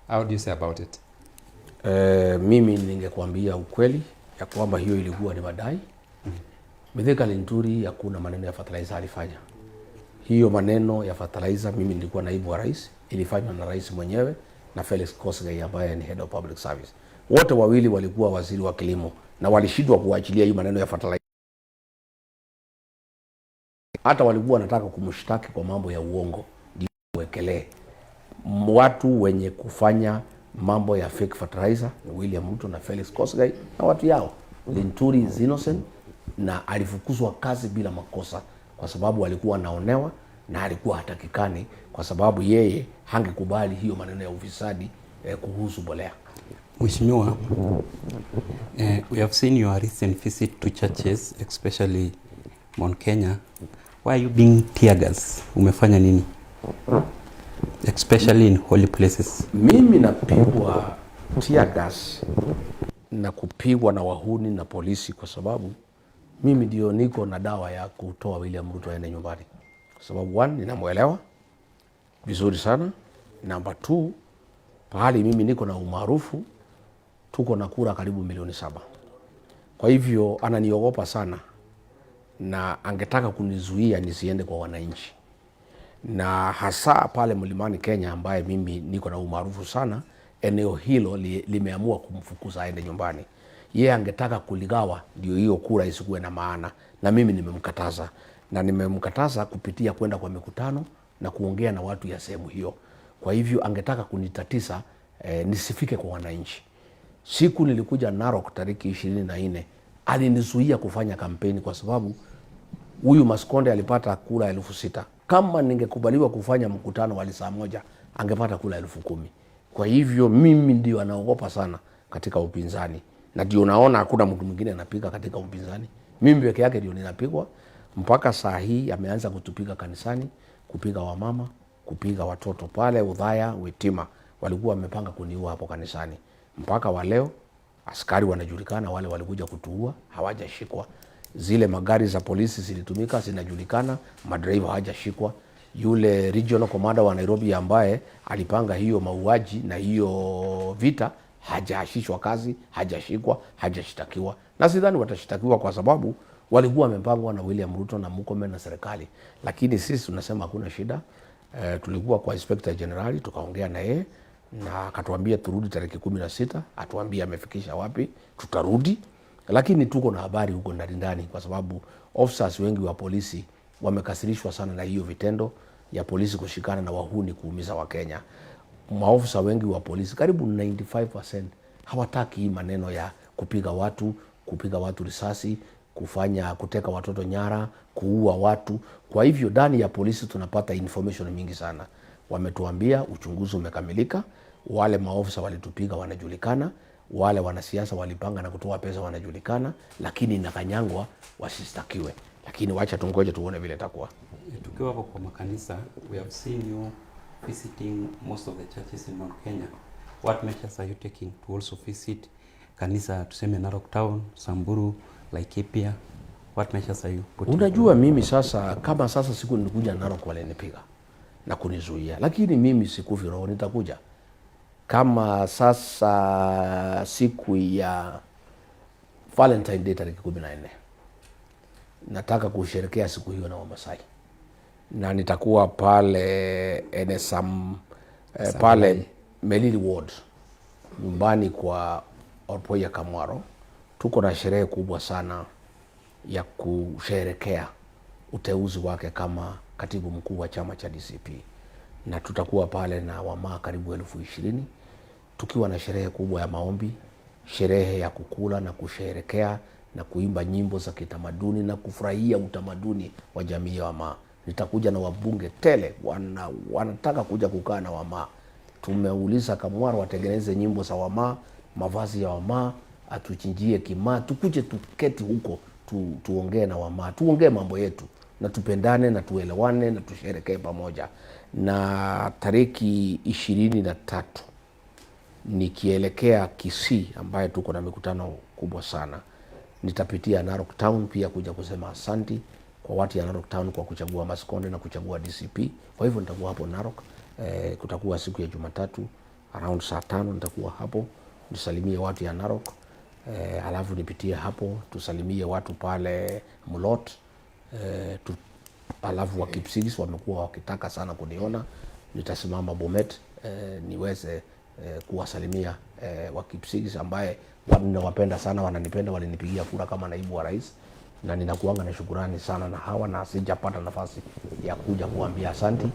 How do you say about it? Mimi ningekuambia ukweli ya kwamba hiyo ilikuwa ni madai. Mithika Linturi hakuna maneno ya fertilizer alifanya. Hiyo maneno ya fertilizer, mimi nilikuwa naibu wa rais, ilifanywa na rais mwenyewe na Felix Koskei ambaye ni head of public service. Wote wawili walikuwa waziri wa kilimo na walishindwa kuachilia hiyo maneno ya fertilizer. Hata walikuwa wanataka kumshtaki kwa mambo ya uongo, ndio wekelee watu wenye kufanya mambo ya fake fertilizer ni William Ruto na Felix Koskei na watu yao. Linturi is innocent na alifukuzwa kazi bila makosa kwa sababu alikuwa anaonewa na alikuwa hatakikani, kwa sababu yeye hangekubali hiyo maneno ya ufisadi kuhusu mbolea. Mheshimiwa, we have seen your recent visit to churches, especially Mount Kenya. Why are you being tear gas? Umefanya nini? Especially in holy places. Mimi napigwa tear gas na kupigwa na wahuni na polisi kwa sababu mimi ndio niko na dawa ya kutoa William Ruto aende nyumbani, kwa sababu one, ninamwelewa vizuri sana. Namba two, pahali mimi niko na umaarufu, tuko na kura karibu milioni 7. Kwa hivyo ananiogopa sana na angetaka kunizuia nisiende kwa wananchi, na hasa pale Mlimani Kenya, ambaye mimi niko na umaarufu sana, eneo hilo limeamua kumfukuza aende nyumbani. Yeye angetaka kuligawa ndio hiyo kura isikuwe na maana, na mimi nimemkataza, na nimemkataza kupitia kwenda kwa mikutano na kuongea na watu ya sehemu hiyo. Kwa hivyo angetaka kunitatiza nisifike kwa wananchi. Siku nilikuja Narok tariki 24 alinizuia kufanya kampeni kwa sababu huyu Maskonde alipata kura 6,000. Kama ningekubaliwa kufanya mkutano wa saa moja angepata kura 10,000. Kwa hivyo mimi ndio anaogopa sana katika upinzani, na ndio naona hakuna mtu mwingine anapiga katika upinzani, mimi peke yake ndio ninapigwa. Mpaka saa hii ameanza kutupiga kanisani, kupiga wamama, kupiga watoto pale Udhaya Witima, walikuwa wamepanga kuniua hapo kanisani. Mpaka wa leo askari wanajulikana, wale walikuja kutuua hawajashikwa. Zile magari za polisi zilitumika zinajulikana, madereva hawajashikwa. Yule regional commander wa Nairobi ambaye alipanga hiyo mauaji na hiyo vita hajaashishwa kazi, hajashikwa, hajashtakiwa, na sidhani watashtakiwa kwa sababu walikuwa wamepangwa na William Ruto na Murkomen na serikali. Lakini sisi tunasema hakuna shida. Tulikuwa kwa Inspector General tukaongea na yeye na akatuambia turudi tariki 16, atuambie amefikisha wapi, tutarudi. Lakini tuko na habari huko ndani ndani, kwa sababu officers wengi wa polisi wamekasirishwa sana na hiyo vitendo ya polisi kushikana na wahuni kuumiza Wakenya. Maofisa wengi wa polisi karibu 95% hawataki hii maneno ya kupiga watu risasi, kufanya kuteka watoto nyara, kuua watu. Kwa hivyo ndani ya polisi tunapata information mingi sana. Wametuambia uchunguzi umekamilika, wale maofisa walitupiga wanajulikana, wale wanasiasa walipanga na kutoa pesa wanajulikana, lakini inakanyangwa wasistakiwe. Lakini wacha tungoje tuone vile itakuwa. Tukiwa hapo kwa makanisa, we have seen you visiting most of the churches in Mount Kenya. What measures are you taking to also visit kanisa tuseme Narok Town, Samburu, Laikipia? What measures are you putting? Unajua mimi sasa, kama sasa siku nilikuja Narok walinipiga na kunizuia, lakini mimi sikufi roho, nitakuja. Kama sasa siku ya Valentine Day tariki 14 nataka kusherekea siku hiyo na Wamasai na nitakuwa pale Enesam, pale Melili Ward nyumbani kwa Orpoia Kamwaro. Tuko na sherehe kubwa sana ya kusherekea uteuzi wake kama katibu mkuu wa chama cha DCP, na tutakuwa pale na wamaa karibu 20,000 tukiwa na sherehe kubwa ya maombi, sherehe ya kukula na kusherekea na kuimba nyimbo za kitamaduni na kufurahia utamaduni wa jamii ya Wamaa. Nitakuja na wabunge tele, wanataka kuja kukaa na Wamaa. Tumeuliza Kamwaro watengeneze nyimbo za Wamaa, mavazi ya Wamaa, atuchinjie kimaa, tukuje tuketi huko tuongee na Wamaa, tuongee mambo yetu na tupendane na tuelewane na tusherekee pamoja. Na tariki 23 nikielekea Kisii ambaye tuko na mikutano kubwa sana, nitapitia Narok Town pia kuja kusema asanti kwa watu ya Narok Town kwa kuchagua Masikonde na kuchagua DCP. Kwa hivyo nitakuwa hapo Narok, kutakuwa siku ya Jumatatu around saa 5 nitakuwa hapo nisalimie watu ya Narok, alafu nipitie hapo tusalimie watu pale Mulot, alafu wa Kipsigis wamekuwa wakitaka sana kuniona, nitasimama Bomet, niweze kuwasalimia wa Kipsigis ambaye ninawapenda sana, wananipenda, walinipigia kura kama naibu wa rais, na ninakuanga na shukurani sana na hawa, na sijapata nafasi ya kuja kuambia asanti.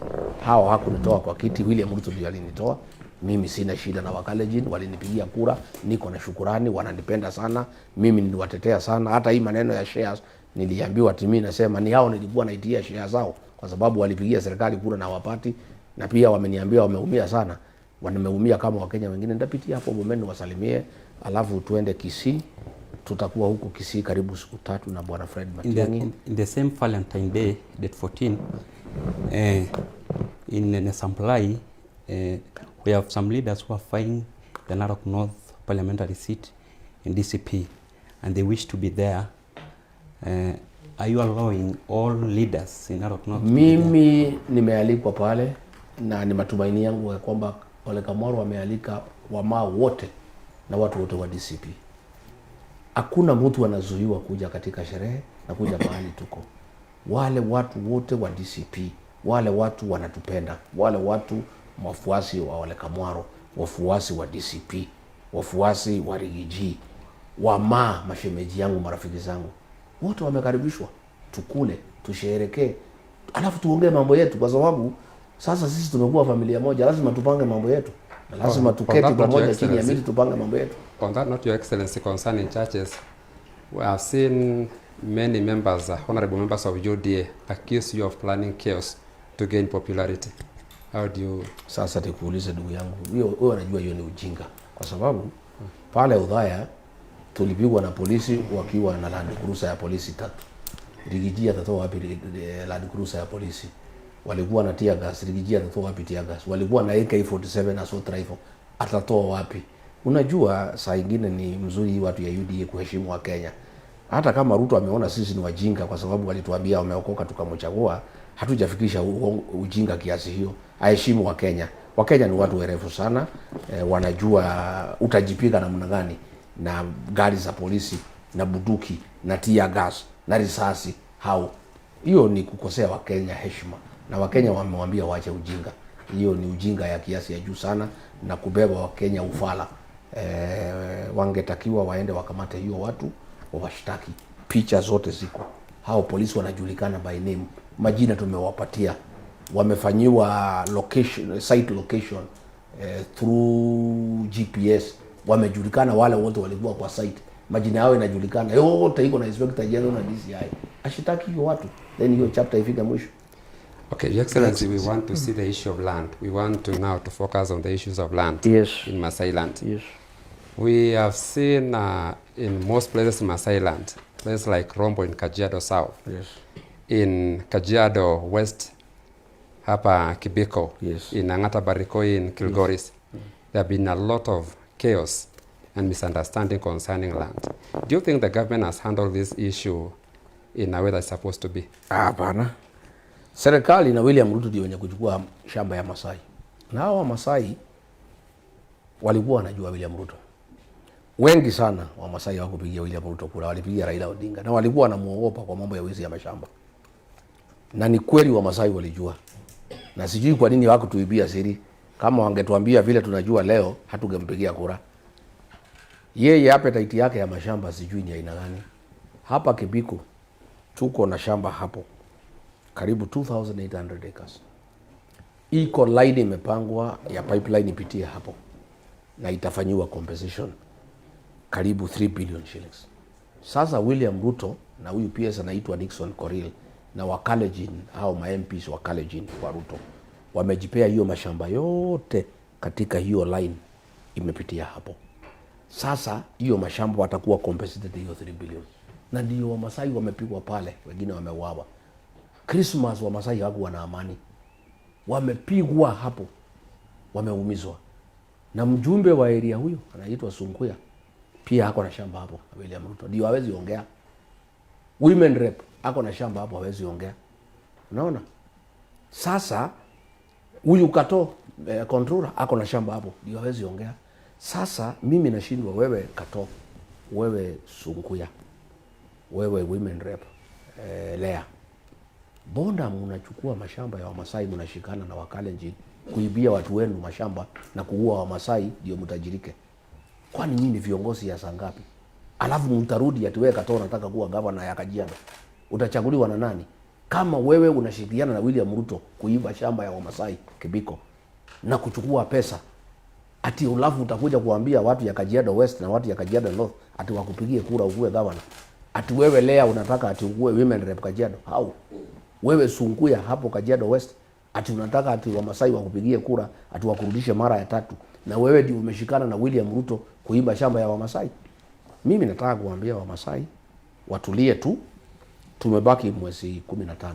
Hawa hawakunitoa kwa kiti, William Ruto ndiye alinitoa. Mimi sina shida na Wakalenjin, walinipigia kura, niko na shukurani, wananipenda sana, mimi niliwatetea sana. Hata hii maneno ya shares niliambiwa ati mimi nasema ni hao nilikuwa naitia share zao, kwa sababu walipigia serikali kura na wapati, na pia wameniambia wameumia sana, wameumia kama Wakenya wengine. Nitapitia hapo Bomet wasalimie, alafu tuende Kisii. Tutakuwa huko Kisii karibu siku 3 na Bwana Fred Matiang'i. In the same Valentine Day, date 14, in Nesamplai, we have some leaders who are vying the Narok North parliamentary seat in DCP, and they wish to be there. Are you allowing all leaders in Narok North to be there? Mimi nimealikwa pale na ni matumaini yangu ya kwamba Ole Kamwaro wamealika wamaa wote na watu wote wa DCP. Hakuna mtu anazuiwa kuja katika sherehe na kuja mahali tuko. Wale watu wote wa DCP, wale watu wanatupenda, wale watu wafuasi wa Ole Kamwaro, wafuasi wa DCP, wafuasi wa Riggy G, wamaa, mashemeji yangu, marafiki zangu, wote wamekaribishwa. Tukule, tusherehekee, alafu tuongee mambo yetu, kwa sababu sasa sisi tumekuwa familia moja, lazima tupange mambo yetu. Na lazima tuketi On that note, Your pamoja chini ya Excellency. miti tupange mambo yetu. On that note, Your Excellency, concerning churches, we have seen many members, honorable members of UDA, accuse you of planning chaos to gain popularity. How do you... Sasa nikuulize ndugu yangu, wewe unajua hiyo ni ujinga, kwa sababu pale Udhaya tulipigwa na polisi wakiwa na Land Cruiser ya polisi 3. Riggy G atatoa wapi Land Cruiser ya polisi? Walikuwa na tear gas, Riggy G atatoa wapi tear gas? Walikuwa na AK47 assault rifle, atatoa wapi? Unajua, saa ingine ni mzuri watu ya UDA kuheshimu Wakenya. Hata kama Ruto ameona sisi ni wajinga, kwa sababu walituambia wameokoka tukamchagua, hatujafikisha ujinga kiasi hiyo. Aheshimu Wakenya. Wakenya ni watu werevu sana, wanajua utajipiga namna gani na gari za polisi na bunduki na tear gas na risasi. Hao hiyo ni kukosea Wakenya heshima, na Wakenya wamewambia waache ujinga. Hiyo ni ujinga ya kiasi ya juu sana na kubeba Wakenya ufala. Wangetakiwa waende wakamate hiyo watu wawashtaki. Picha zote ziko, hao polisi wanajulikana by name, majina tumewapatia, wamefanyiwa location, site location through GPS, wamejulikana wale wote walikuwa kwa site, majina yao inajulikana yote, iko na Inspector General na DCI. Ashitaki hiyo watu, then hiyo chapter ifike mwisho. Okay, Your Excellency, we want to see the issue of land. We want to now to focus on the issues of land in Masai land. We have seen in most places in Masai land, places like Rombo in Kajiado South, in Kajiado West, hapa Kibiko, in Angata Barikoi in Kilgoris, there have been a lot of chaos and misunderstanding concerning land. Do you think the government has handled this issue in a way that's supposed to be? Hapana. Serikali na William Ruto ndio wenye kuchukua shamba ya Masai, na hawa Masai walikuwa wanajua William Ruto. Wengi sana wa Masai hawakupigia William Ruto kura, walipigia Raila Odinga na walikuwa wanamuogopa kwa mambo ya wizi ya mashamba, na ni kweli wa Masai walijua, na sijui kwa nini hawakutuibia siri. Kama wangetuambia vile tunajua leo, hatungempigia kura. Yeye appetite yake ya mashamba sijui ni aina gani. Hapa Kibiko tuko na shamba hapo karibu 2800 acres. Iko line imepangwa ya pipeline ipitie hapo na itafanyiwa compensation karibu 3 billion shillings. Sasa William Ruto na huyu PS anaitwa Nixon Korir na Wakalenjin au ma MPs wa Kalenjin wa Ruto wamejipea hiyo mashamba yote katika hiyo line imepitia hapo. Sasa hiyo mashamba watakuwa compensated hiyo 3 billion, na ndio Wamasai wamepigwa pale, wengine wameuawa. Christmas Wamasai hawakuwa na amani, wamepigwa hapo, wameumizwa. Na mjumbe wa area huyo anaitwa Sunkuya pia ako na shamba hapo, William Ruto ndio hawezi ongea. Women rep ako na shamba hapo, hawezi ongea. Unaona? Sasa huyu Kato controller ako na shamba hapo, ndio hawezi ongea. Sasa mimi nashindwa, wewe Kato, wewe Sunkuya, wewe women rep Lea, mbona mnachukua mashamba ya Wamasai mnashikana na Wakalenjin kuibia watu wenu mashamba na kuua Wamasai ndio mtajirike? Kwani nyinyi ni viongozi ya saa ngapi? Alafu mtarudi ati wewe Kato unataka kuwa gavana ya Kajiado, utachaguliwa na nani? Kama wewe unashirikiana na William Ruto kuiba shamba ya Wamasai Kibiko na kuchukua pesa ati alafu utakuja kuambia watu ya Kajiado West na watu ya Kajiado North ati wakupigie kura ukuwe gavana. Ati wewe Lea unataka ati ukuwe women rep Kajiado. How? Wewe Sunkuya hapo Kajiado West ati unataka ati Wamasai wakupigie kura ati wakurudishe mara ya tatu, na wewe ndio umeshikana na William Ruto kuiba shamba ya Wamasai. Mimi nataka kuambia Wamasai watulie tu, tumebaki mwezi 15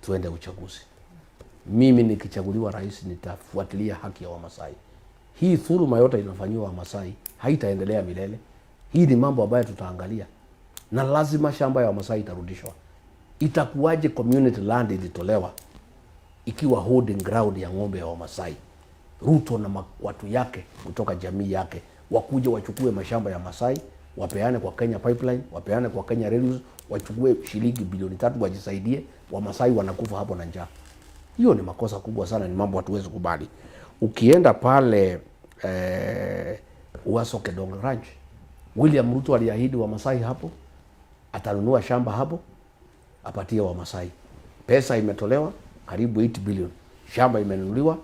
tuende uchaguzi. Mimi nikichaguliwa rais nitafuatilia haki ya Wamasai. Hii dhuluma yote inafanyiwa Wamasai haitaendelea milele. Hii ni mambo ambayo tutaangalia, na lazima shamba ya Wamasai itarudishwa. Itakuwaje community land ilitolewa ikiwa holding ground ya ng'ombe ya Wamasai? Ruto na watu yake kutoka jamii yake wakuja wachukue mashamba ya Masai, wapeane kwa Kenya Pipeline, wapeane kwa Kenya Railways, wachukue shilingi bilioni 3 wajisaidie. Wamasai wanakufa hapo na njaa. Hiyo ni makosa kubwa sana, ni mambo hatuwezi kubali. Ukienda pale Uaso Kedong Ranch, William Ruto aliahidi Wamasai hapo atanunua shamba hapo apatie Wamasai. Pesa imetolewa karibu 8 billion, shamba imenunuliwa,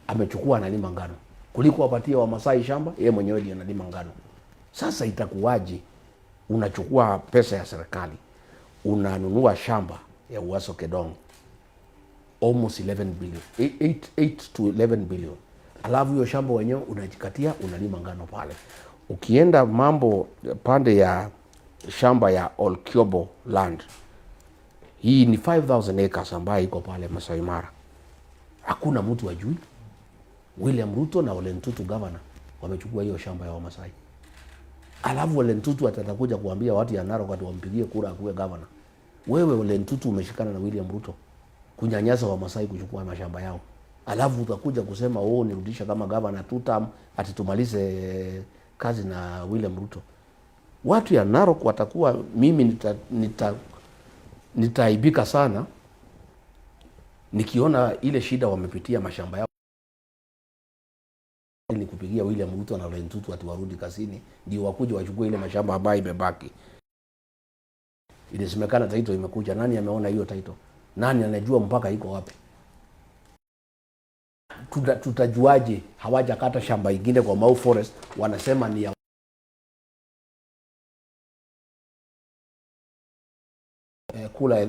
amechukua analima ngano, kuliko apatie Wamasai shamba, yeye mwenyewe ndiye analima ngano. Sasa itakuwaje unachukua pesa ya serikali unanunua shamba ya Uaso Kedong almost 11 billion, 8, 8 to 11 billion, alafu hiyo shamba wenyewe unajikatia unalima ngano pale. Ukienda mambo pande ya shamba ya Olkiombo land. Hii ni 5000 acres ambayo iko pale Masai Mara. Hakuna mtu ajui. William Ruto na Ole Ntutu governor wamechukua hiyo shamba ya Wamasai. Alafu Ole Ntutu atakuja kuambia watu ya Narok ati wampigie kura akuwe governor. Wewe Ole Ntutu umeshikana na William Ruto kunyanyasa Wamasai kuchukua mashamba yao. Alafu utakuja kusema oh, nirudisha kama governor two term ati tumalize kazi na William Ruto. Watu ya Narok watakuwa, mimi nitaaibika sana nikiona ile shida wamepitia mashamba yao ni kupigia William Ruto na Ole Ntutu ati warudi kazini ndio wakuje wachukue ile mashamba ambayo imebaki. Ilisemekana title imekuja. Nani ameona hiyo title? Nani anajua mpaka iko wapi? Tutajuaje hawajakata shamba ingine kwa Mau Forest? Wanasema ni ya kula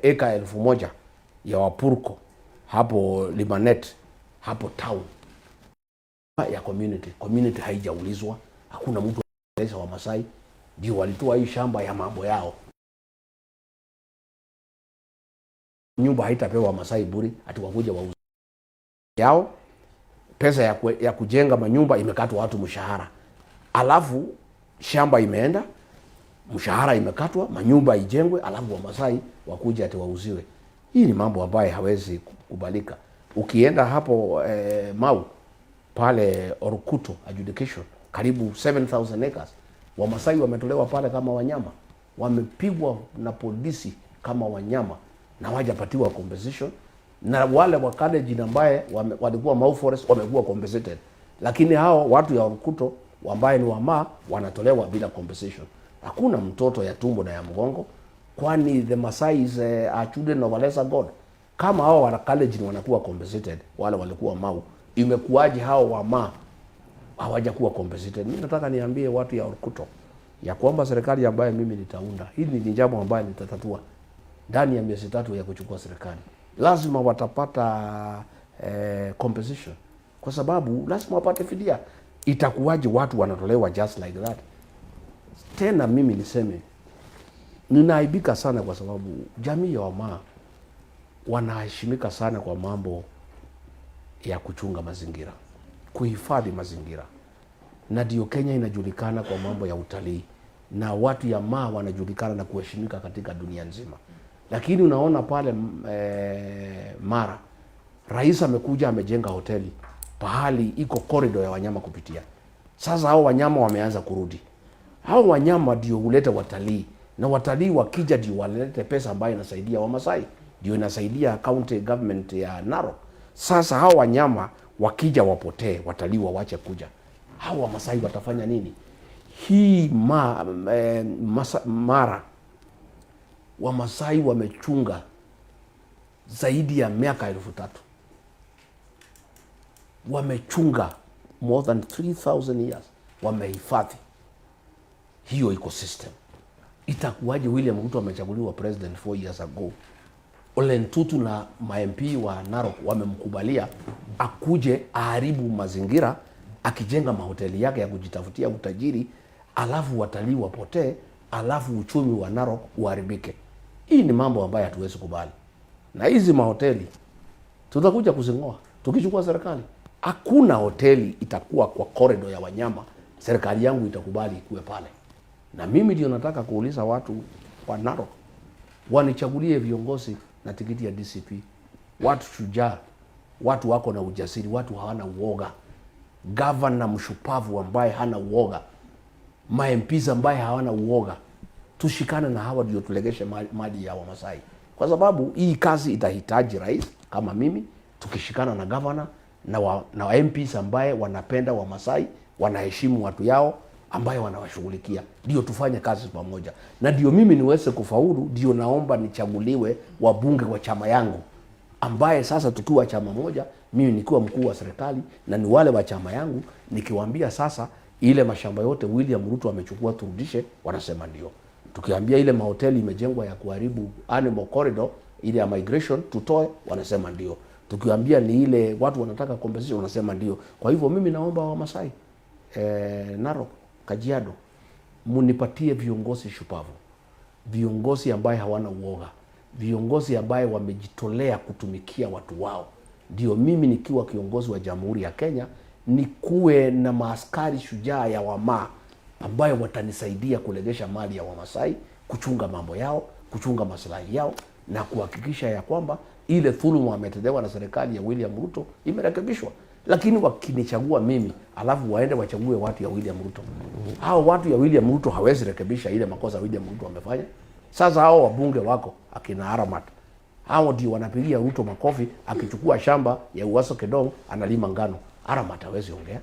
eka 1000 ya Wapurko hapo Limanet hapo town ya community. Community haijaulizwa, hakuna mtu wa Masai ndio walitoa hii shamba ya mambo yao. Nyumba haitapewa Masai bure ati wakuja wauze yao. Pesa ya kujenga manyumba imekatwa watu mshahara, alafu shamba imeenda, mshahara imekatwa, manyumba ijengwe, alafu Wamasai wakuja ati wauziwe. Hii ni mambo ambayo hawezi kukubalika. Ukienda hapo Mau pale Orukuto adjudication karibu 7000 acres Wamasai wametolewa pale kama wanyama, wamepigwa na polisi kama wanyama na hawajapatiwa compensation, na wale wa Kalenjin ambaye walikuwa Mau Forest wamekuwa compensated, lakini hao watu ya Orukuto ambaye ni Wamaa wanatolewa bila compensation. Hakuna mtoto ya tumbo na ya mgongo, kwani the Masais are children of a lesser God. Kama hao wa Kalenjin wanakuwa compensated, wale walikuwa Mau, imekuwaje hao Wamaa hawajakuwa compensated? Mimi nataka niambie watu ya Orukuto ya kwamba serikali ambayo mimi nitaunda, hili ni jambo ambayo nitatatua ndani ya miezi 3 ya kuchukua serikali. Lazima watapata compensation, kwa sababu lazima wapate fidia. Itakuwaje watu wanatolewa just like that? Tena mimi niseme ninaaibika sana kwa sababu jamii ya Wamaa wanaheshimika sana kwa mambo ya kuchunga mazingira, kuhifadhi mazingira, na ndio Kenya inajulikana kwa mambo ya utalii, na watu ya Maa wanajulikana na kuheshimika katika dunia nzima. Lakini unaona pale Mara, rais amekuja amejenga hoteli pahali iko corridor ya wanyama kupitia. Sasa hao wanyama wameanza kurudi. Hao wanyama ndio huleta watalii, na watalii wakija ndio walete pesa ambayo inasaidia Wamasai, ndio inasaidia county government ya Narok. Sasa hao wanyama wakija wapotee, watalii wawache kuja, hao Wamasai watafanya nini? Hii Mara Wamasai wamechunga zaidi ya miaka 3000. Wamechunga more than 3000 years, wamehifadhi hiyo ecosystem. Itakuwaje William Ruto amechaguliwa president 4 years ago, Ole Ntutu na ma MP wa Narok wamemkubalia akuje aharibu mazingira akijenga mahoteli yake ya kujitafutia utajiri, alafu watalii wapotee, alafu uchumi wa Narok uharibike. Hii ni mambo ambayo hatuwezi kubali, na hizi mahoteli tutakuja kuzingoa tukichukua serikali. Hakuna hoteli itakuwa kwa corridor ya wanyama, serikali yangu itakubali ikuwe pale. Na mimi ndio nataka kuuliza watu wa Narok wanichagulie viongozi na tikiti ya DCP, watu shujaa, watu wako na ujasiri, watu hawana uoga, gavana mshupavu ambaye hana uoga, ma MPs ambaye hawana uoga. Tushikane na hawa ndio tulegeshe mali ya Wamasai, kwa sababu hii kazi itahitaji rais kama mimi, tukishikana na gavana na MPs ambaye wanapenda Wamasai, wanaheshimu watu yao, ambaye wanawashughulikia, ndio tufanye kazi pamoja, na ndio mimi niweze kufaulu. Ndio naomba nichaguliwe wabunge wa chama yangu, ambaye sasa tukiwa chama moja, mimi nikiwa mkuu wa serikali na ni wale wa chama yangu, nikiwaambia sasa ile mashamba yote William Ruto amechukua turudishe, wanasema ndio. Tukiambia ile mahoteli imejengwa ya kuharibu animal corridor ile ya migration tutoe, wanasema ndio. Tukiambia ni ile watu wanataka compensation, wanasema ndio. Kwa hivyo mimi naomba Wamasai, Narok, Kajiado, Munipatie viongozi shupavu, viongozi ambaye hawana uoga, viongozi ambaye wamejitolea kutumikia watu wao. Ndio mimi nikiwa kiongozi wa Jamhuri ya Kenya nikuwe na maaskari shujaa ya Wamaa ambayo watanisaidia kuregesha mali ya Wamasai, kuchunga mambo yao, kuchunga maslahi yao na kuhakikisha ya kwamba ile dhuluma wametendewa na serikali ya William Ruto imerekebishwa. Lakini wakinichagua mimi alafu waende wachague watu ya William Ruto, hao watu ya William Ruto hawezi rekebisha ile makosa William Ruto amefanya. Sasa hao wabunge wako akina Aramat, hao ndio wanapigia Ruto makofi akichukua shamba ya Uaso Kedong analima ngano. Aramat hawezi ongea.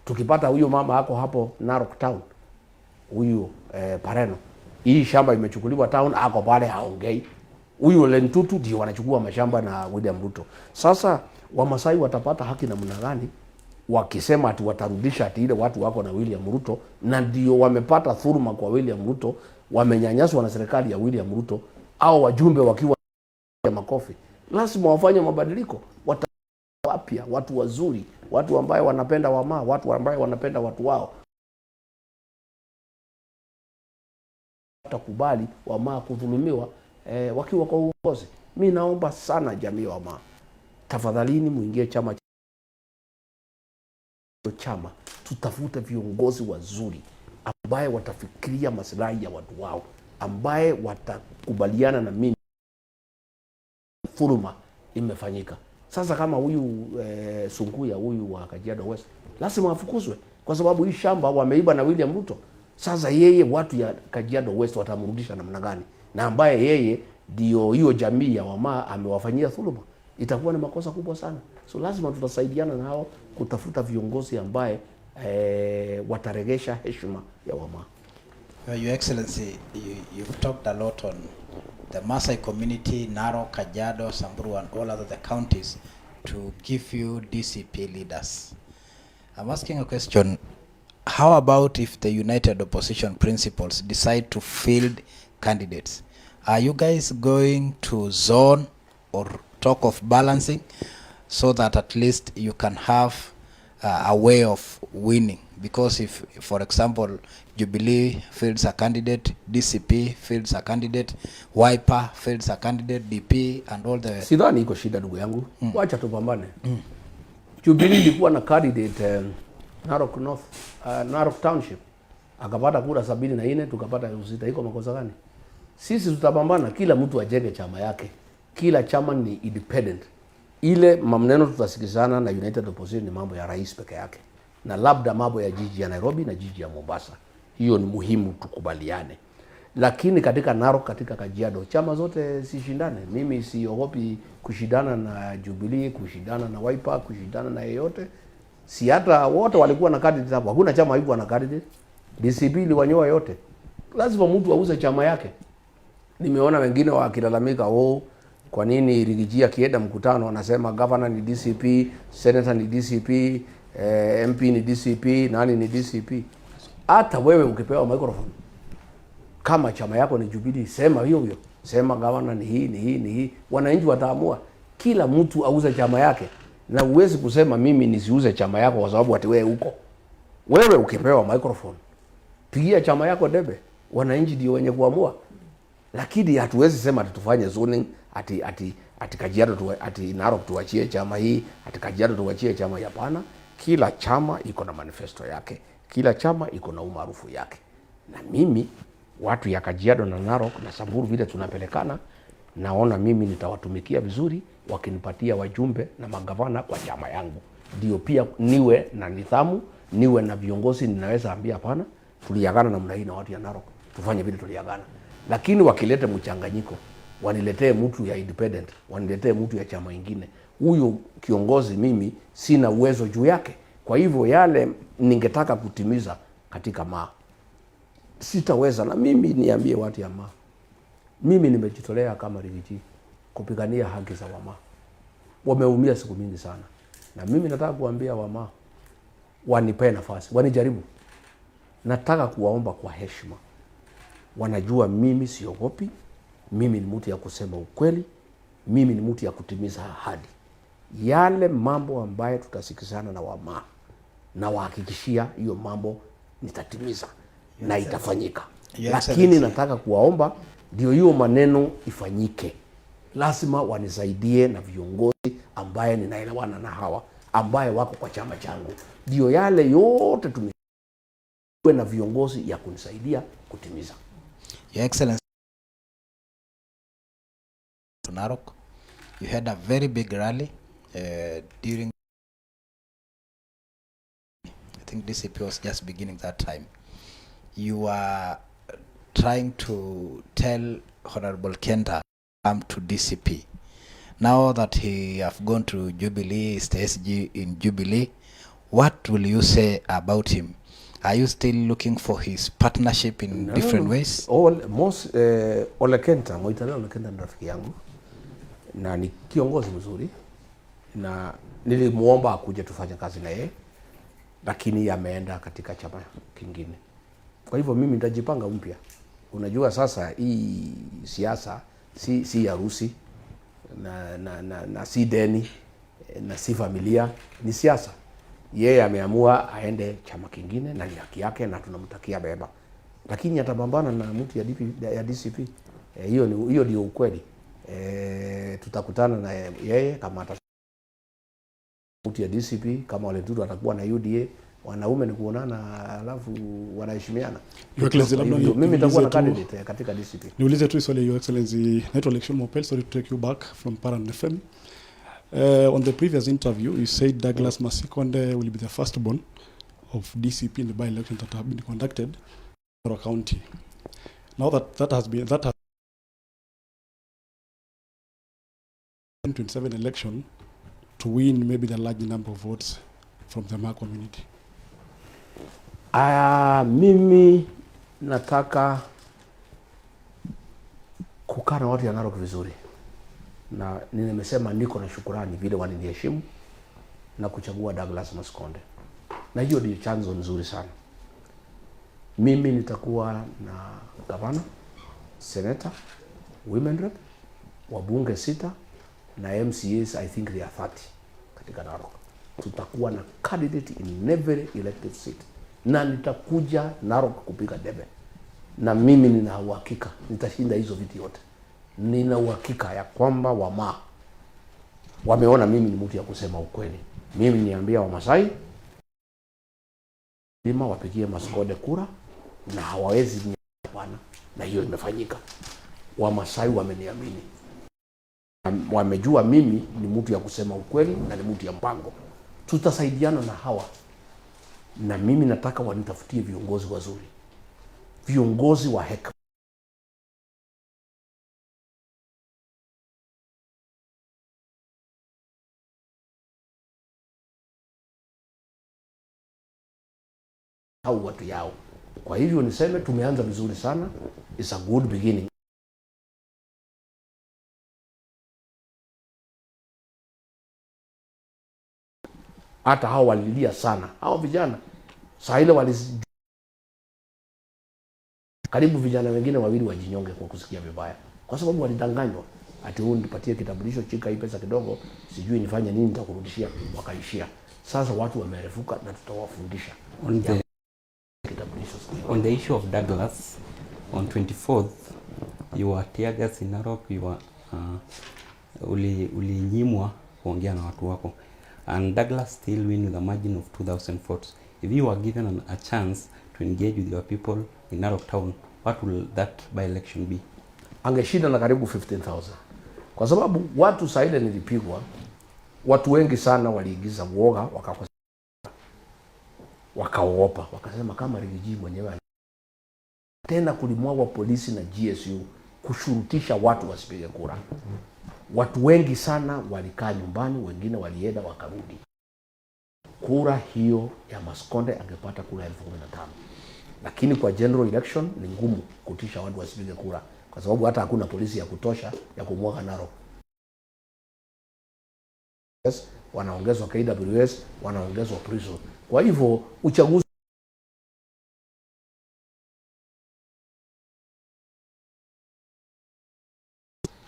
Tukipata huyo mama ako hapo Narok Town, huyu Pareno, hii shamba imechukuliwa town, ako pale haongei. Huyu Lentutu ndio wanachukua mashamba na William Ruto. Sasa Wamasai watapata haki namna gani wakisema ati watarudisha ati ile watu wako na William Ruto, na ndio wamepata dhuluma kwa William Ruto, wamenyanyaswa na serikali ya William Ruto, au wajumbe wakiwa ya makofi? Lazima wafanye mabadiliko, wapya, watu wazuri, watu ambaye wanapenda Wamaa, watu ambaye wanapenda watu wao. Watakubali Wamaa kudhulumiwa wakiwa kwa uongozi. Mi naomba sana jamii ya Wamaa, tafadhalini muingie chama, tutafute viongozi wazuri ambaye watafikiria maslahi ya watu wao, ambaye watakubaliana na mimi dhuluma imefanyika. Sasa kama huyu Sunguya huyu wa Kajiado West lazima afukuzwe kwa sababu hii shamba wameiba na William Ruto. Sasa yeye watu ya Kajiado West watamrudisha namna gani? Na ambaye yeye ndio hiyo jamii ya Wamaa amewafanyia dhuluma, itakuwa ni makosa kubwa sana. So lazima tutasaidiana na hao kutafuta viongozi ambaye wataregesha heshima ya Wamaa. Your Excellency, you've talked a lot on the Maasai community, Narok, Kajiado, Samburu, and all other the counties to give you DCP leaders. I'm asking a question. How about if the United Opposition principals decide to field candidates? Are you guys going to zone or talk of balancing so that at least you can have a way of winning? Because if, for example, Jubilee fields a candidate, DCP fields a candidate, Wiper fields a candidate, DP and all the Sidhani iko shida, ndugu yangu. Wacha tupambane. Jubilee ilikuwa na candidate Narok North, Narok Township, akapata kura 74, tukapata 6,000. Iko makosa gani? Sisi tutapambana, kila mtu ajenge chama yake. Kila chama ni independent. Ile maneno tutasikizana na United Opposition ni mambo ya rais peke yake, na labda mambo ya jiji ya Nairobi na jiji ya Mombasa. Hiyo ni muhimu tukubaliane. Lakini katika Narok, katika Kajiado, chama zote sishindane. Mimi siogopi kushindana na Jubilee, kushindana na Wiper, kushindana na yeyote. Si hata wote walikuwa na candidate hapo. Hakuna chama haikuwa na candidate. DCP iliwanyoa yote. Lazima mtu auze chama yake. Nimeona wengine wakilalamika, oh, kwa nini Riggy G akienda mkutano anasema governor ni DCP, senator ni DCP, MP ni DCP, nani ni DCP. Hata wewe ukipewa microphone kama chama yako ni Jubilee, sema hiyo hiyo, sema gavana ni hii, ni hii, ni hii. Wananchi wataamua. Kila mtu auze chama yake, na uwezi kusema mimi nisiuze chama yako kwa sababu ati wewe uko. Wewe ukipewa microphone, pigia chama yako debe, wananchi ndio wenye kuamua. Lakini hatuwezi sema ati tufanye zoning, ati Kajiado tu, ati Narok tuachie chama hii, ati Kajiado tuachie chama hii. Hapana, kila chama iko na manifesto yake, kila chama iko na umaarufu yake. Na mimi watu ya Kajiado na Narok na Samburu vile tunapelekana, naona mimi nitawatumikia vizuri wakinipatia wajumbe na magavana kwa chama yangu, ndio pia niwe na nidhamu, niwe na viongozi ninaweza ambia hapana, tuliagana namna hii na watu ya Narok, tufanye vile tuliagana. Lakini wakileta mchanganyiko, waniletee mtu ya independent, waniletee mtu ya chama ingine, huyu kiongozi mimi sina uwezo juu yake. Kwa hivyo yale ningetaka kutimiza katika Maa sitaweza. Na mimi niambie watu ya Maa, mimi nimejitolea kama Riggy G kupigania haki za Wamaa. Wameumia siku mingi sana, na mimi nataka kuambia Wamaa wanipee nafasi, wanijaribu. Nataka kuwaomba kwa heshima, wanajua mimi siogopi, mimi ni mtu ya kusema ukweli, mimi ni mtu ya kutimiza ahadi. Yale mambo ambayo tutasikizana na Wamaa, na wahakikishia hiyo mambo nitatimiza. Na itafanyika. Your Lakini Excellency. nataka kuwaomba ndio hiyo maneno ifanyike, lazima wanisaidie na viongozi ambaye ninaelewana na hawa ambaye wako kwa chama changu, ndio yale yote tume na viongozi ya kunisaidia kutimiza. Your Excellency, to Narok, you had a very big rally during, I think DCP was just beginning that time. You were trying to tell Honorable Kenta, come to DCP. Now that he have gone to Jubilee, is the SG in Jubilee, what will you say about him? Are you still looking for his partnership in No, different no. ways? Ole Kenta, Moitalel Ole Kenta ni rafiki yangu na ni kiongozi mzuri, na nilimuomba akuje tufanye kazi na yeye, lakini ameenda katika chama kingine. Kwa hivyo mimi nitajipanga mpya. Unajua sasa hii siasa si harusi na si deni na si familia, ni siasa. Yeye ameamua aende chama kingine na ni haki yake na tunamtakia mema, lakini atapambana na mtu ya DCP. Hiyo ndio ukweli. Tutakutana na yeye kama ata mtu ya DCP, kama Ole Ntutu atakuwa na UDA. Wanaume ni kuonana, alafu wanaheshimiana. Your Excellency, Kwa labda hivyo, mimi nitakuwa na niulize tu- candidate katika DCP. Niulize tu swali, Your Excellency. Naitwa Lekshon Mopel, sorry to take you back from Paran FM. On the previous interview, you said Douglas Masikonde will be the firstborn of DCP in the by-election that have been conducted in Narok County. Now that that has been that has 27 election to win maybe the large number of votes from the Maa community. Mimi nataka kukaa na watu ya Narok vizuri, na nimesema niko na shukurani vile waliniheshimu na kuchagua Douglas Masikonde, na hiyo ndio chanzo nzuri sana. Mimi nitakuwa na gavana, senator, women rep, wabunge sita na MCAs, I think they are 30 katika Narok. Tutakuwa na candidate in every elected seat, na nitakuja Narok kupiga debe, na mimi nina uhakika nitashinda hizo viti yote. Nina uhakika ya kwamba Wamaa wameona mimi ni mtu ya kusema ukweli. Mimi niambia Wamasai lima wapigie Masikonde kura na hawawezi bwana, na hiyo imefanyika. Wamasai wameniamini, wamejua mimi ni mtu ya kusema ukweli na ni mtu ya mpango. Tutasaidiana na hawa, na mimi nataka wanitafutie viongozi wazuri, viongozi wa hekima. Au watu yao. Kwa hivyo niseme tumeanza vizuri sana, it's a good beginning. Hata hao walilia sana, hao vijana saa ile wali karibu vijana wengine wawili wajinyonge kwa kusikia vibaya, kwa sababu walidanganywa ati huyu nipatie kitambulisho, chika hii pesa kidogo, sijui nifanye nini, nitakurudishia. Wakaishia. Sasa watu wamerefuka na tutawafundisha On the kitambulisho siku hiyo. On the issue of Douglas, on 24th, you were tear gas in Narok, you were, ulinyimwa kuongea na watu wako. And Douglas still win with a margin of 2,000 votes. If you were given a chance to engage with your people in Narok town, what will that by-election be? Angeshinda na karibu 15,000 kwa sababu watu saa ile nilipigwa, watu wengi sana waliingiza uoga, wakakosa, wakaogopa, wakasema kama Riggy G mwenyewe tena kulimwagwa polisi na GSU kushurutisha watu wasipige kura. Watu wengi sana walikaa nyumbani, wengine walienda wakarudi. Kura hiyo ya Masikonde angepata kura 15,000, lakini kwa general election ni ngumu kutisha watu wasipige kura kwa sababu hata hakuna polisi ya kutosha ya kumwaga Narok. Yes, wanaongezwa KWS, wanaongezwa prison. Kwa hivyo uchaguzi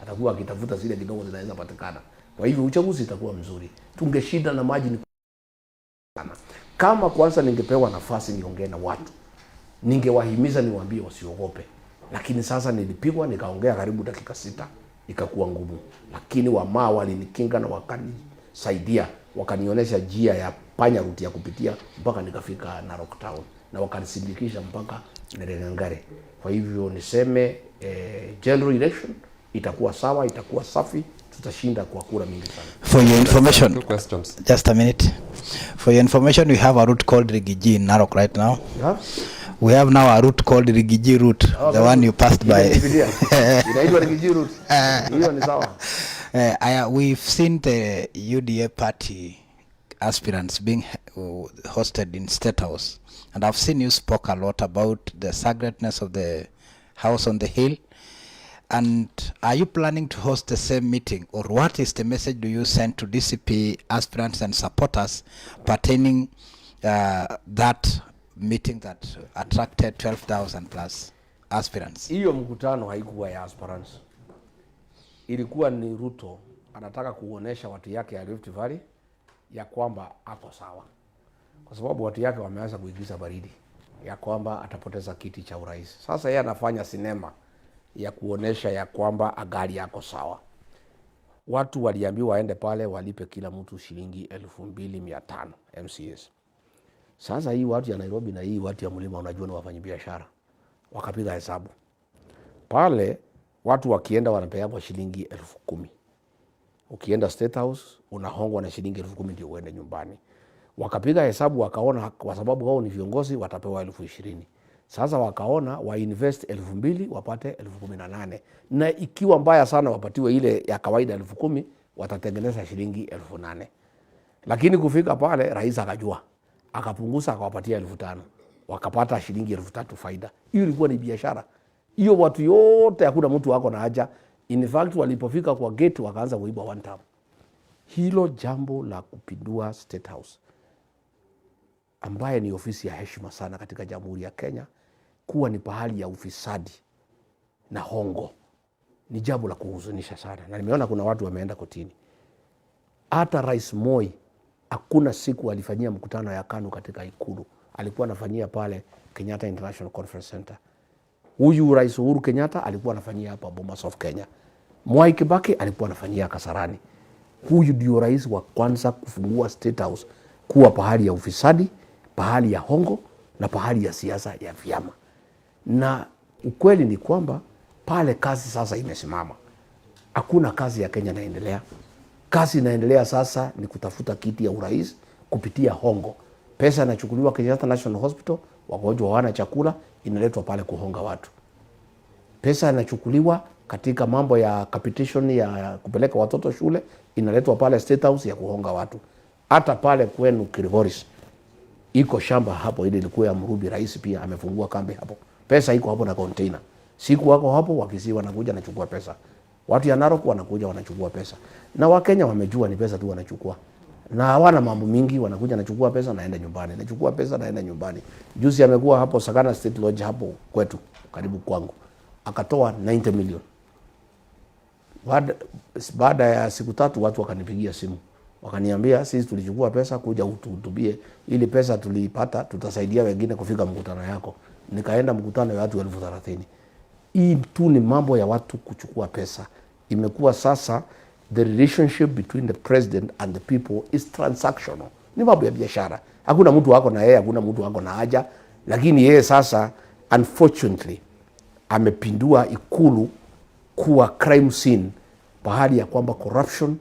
atakuwa akitafuta zile kidogo zinaweza patikana. Kwa hivyo uchaguzi itakuwa mzuri, tungeshinda na margin sana. Kama kwanza ningepewa nafasi niongee na watu Ningewahimiza niwaambie wasiogope, lakini sasa nilipigwa, nikaongea karibu dakika 6, ikakuwa ngumu, lakini wamaa walinikinga na wakanisaidia, wakanionyesha njia ya panya route ya kupitia mpaka nikafika Narok Town na wakanisindikisha mpaka Nerengangare. Kwa hivyo niseme general election itakuwa sawa, itakuwa safi, tutashinda kwa kura mingi sana. For your information, Two questions. just a minute. For your information, we have a route called Rigiji in Narok right now. Yeah? We have now a route called Rigiji route, Oh, the one you passed by. Ile inaitwa Rigiji route. Hiyo ni sawa. We've seen the UDA party aspirants being hosted in State House, and I've seen you spoke a lot about the sacredness of the house on the hill. And are you planning to host the same meeting, or what is the message do you send to DCP aspirants and supporters pertaining that meeting that attracted 12,000 plus aspirants? Hiyo mkutano haikuwa ya aspirants, ilikuwa ni Ruto anataka kuonesha watu yake ya Rift Valley ya kwamba ako sawa, kwa sababu watu yake wameanza kuigiza baridi ya kwamba atapoteza kiti cha urais. Sasa yeye anafanya sinema ya kuonesha ya kwamba agali yako sawa. Watu waliambiwa waende pale walipe kila mtu shilingi 2,500 MCS. Sasa hii watu ya Nairobi na hii watu ya mlima, unajua ni wafanyabiashara, wakapiga hesabu pale, watu wakienda wanapewa shilingi 10,000. Ukienda State House unahongwa na shilingi 10,000 ndio uende nyumbani. Wakapiga hesabu wakaona, kwa sababu wao ni viongozi watapewa 20,000. Sasa wakaona wa invest 2,000 wapate 18,000, na ikiwa mbaya sana wapatiwe ile ya kawaida 10,000, watatengeneza shilingi 8,000. Lakini kufika pale rais akajua, akapunguza akawapatia 5,000, wakapata shilingi 3,000 faida. Hiyo ilikuwa ni biashara hiyo, watu yote hakuna mtu wako na haja. In fact walipofika kwa gate wakaanza kuiba one time. Hilo jambo la kupindua State House ambaye ni ofisi ya heshima sana katika Jamhuri ya Kenya kuwa ni pahali ya ufisadi na hongo ni jambo la kuhuzunisha sana, na nimeona kuna watu wameenda kotini. Hata Rais Moi hakuna siku alifanyia mkutano ya KANU katika Ikulu, alikuwa anafanyia pale Kenyatta International Conference Center. Huyu Rais Uhuru Kenyatta alikuwa anafanyia hapa Bomas of Kenya. Mwai Kibaki alikuwa anafanyia Kasarani. Huyu ndio rais wa kwanza kufungua State House kuwa pahali ya ufisadi, pahali ya hongo na pahali ya siasa ya vyama. Na ukweli ni kwamba pale kazi sasa imesimama, hakuna kazi ya Kenya inaendelea. Kazi inaendelea sasa ni kutafuta kiti ya urais kupitia hongo. Pesa inachukuliwa Kenyatta National Hospital, wagonjwa hawana chakula, inaletwa pale kuhonga watu. Pesa inachukuliwa katika mambo ya capitation ya kupeleka watoto shule, inaletwa pale State House ya kuhonga watu. Hata pale kwenu Kilgoris iko shamba hapo, ile ilikuwa ya Mrubi, rais pia amefungua kambi hapo. Pesa iko hapo na container. Siku wako hapo, Wakisii wanakuja nachukua pesa, watu ya Narok wanakuja wanachukua pesa, na Wakenya wamejua ni pesa tu wanachukua na hawana mambo mingi, wanakuja nachukua pesa naenda nyumbani, nachukua pesa naenda nyumbani. Juzi amekuwa hapo Sagana State Lodge hapo kwetu karibu kwangu, akatoa 90 million. Baada ya siku tatu watu wakanipigia simu wakaniambia, sisi tulichukua pesa kuja utuhutubie, ili pesa tuliipata tutasaidia wengine kufika mkutano yako. Nikaenda mkutano ya watu 30,000. Hii tu ni mambo ya watu kuchukua pesa. Imekuwa sasa the relationship between the president and the people is transactional, ni mambo ya biashara. Hakuna mtu wako na yeye, hakuna mtu wako na haja, lakini yeye sasa unfortunately amepindua ikulu kuwa crime scene, pahali ya kwamba corruption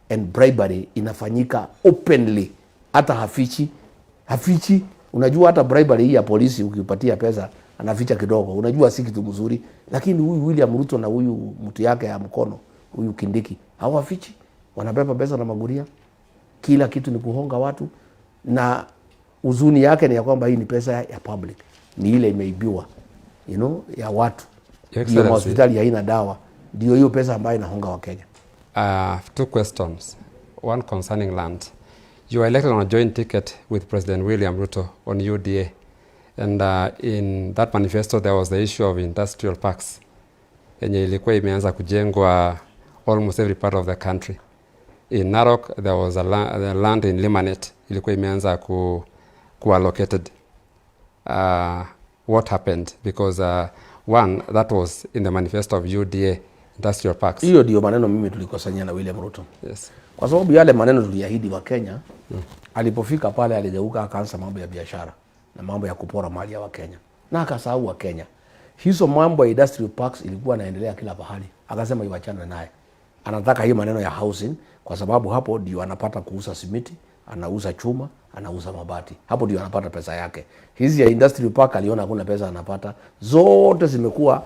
and bribery inafanyika openly, hata hafichi hafichi. Unajua hata bribery hii ya polisi ukipatia pesa anaficha kidogo, unajua si kitu mzuri, lakini huyu William Ruto na huyu mtu yake ya mkono huyu Kindiki hawafichi, wanabeba pesa na magunia, kila kitu ni kuhonga watu, na huzuni yake ni ya kwamba hii ni pesa ya public, ni ile imeibiwa ya watu, Your ndio Excellency. mahospitali haina dawa, ndio hiyo pesa ambayo inahonga Wakenya. Two questions. One concerning land. You were elected on a joint ticket with President William Ruto on UDA. And in that manifesto there was the issue of industrial parks yenye ilikuwa imeanza kujengwa almost every part of the country. In Narok there was the land in Limanet ilikuwa imeanza ku allocated. What happened? Because one, that was in the manifesto of UDA, industrial parks. Hiyo ndio maneno mimi tulikosania na William Ruto. Kwa sababu yale maneno tuliahidi wa Kenya. Alipofika pale aligeuka akaanza mambo ya biashara na mambo ya kupora mali ya Wakenya na akasahau Wakenya. Hizo mambo ya industrial parks ilikuwa naendelea kila pahali, akasema iwachane naye, anataka hii maneno ya housing, kwa sababu hapo ndio anapata kuuza simiti, anauza chuma, anauza mabati, hapo ndio anapata pesa yake. Hizi ya industrial park aliona hakuna pesa anapata, zote zimekuwa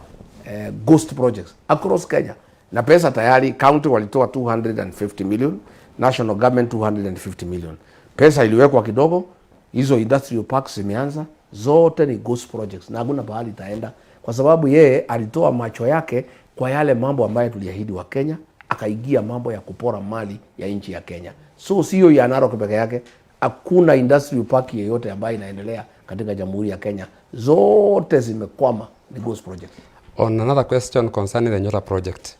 ghost projects across Kenya na pesa tayari county walitoa 250 million, national government 250 million. Pesa iliwekwa kidogo, hizo industrial parks zimeanza zote ni ghost projects na hakuna pahali itaenda, kwa sababu yeye alitoa macho yake kwa yale mambo ambayo tuliahidi wa Kenya, akaingia mambo ya kupora mali ya nchi ya Kenya. So sio ya Narok peke yake, hakuna industrial park yeyote ambayo inaendelea katika Jamhuri ya Kenya, zote zimekwama, ni ghost projects. On another question concerning the Nyota project,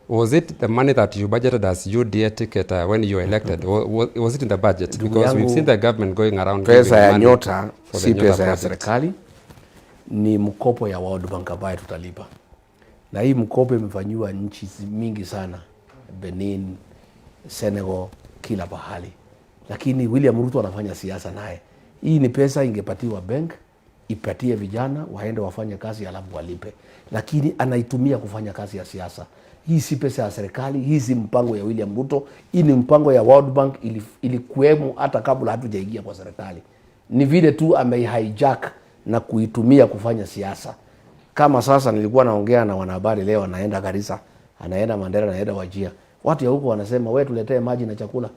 was it the money that you budgeted as UDA ticket when you were elected? Was it in the budget? Because we've yangu, seen the government going around pesa giving ya money Nyota for the si Nyota pesa ya project. Serikali, ni mkopo ya World Bank ambayo tutalipa, na hii mkopo imefanyiwa nchi mingi sana, Benin, Senegal, kila pahali, lakini William Ruto anafanya siasa naye. Hii ni pesa ingepatiwa bank ipatie vijana waende wafanye kazi alafu walipe, lakini anaitumia kufanya kazi ya siasa. Hii si pesa ya serikali, hii si mpango ya William Ruto, hii ni mpango ya World Bank, ilikuwemo hata kabla hatujaingia kwa serikali. Ni vile tu ameihijack na kuitumia kufanya siasa. Kama sasa nilikuwa naongea na wanahabari leo, anaenda Garissa, anaenda Mandera, anaenda Wajir. Watu ya huko wanasema, "We tuletee maji na chakula.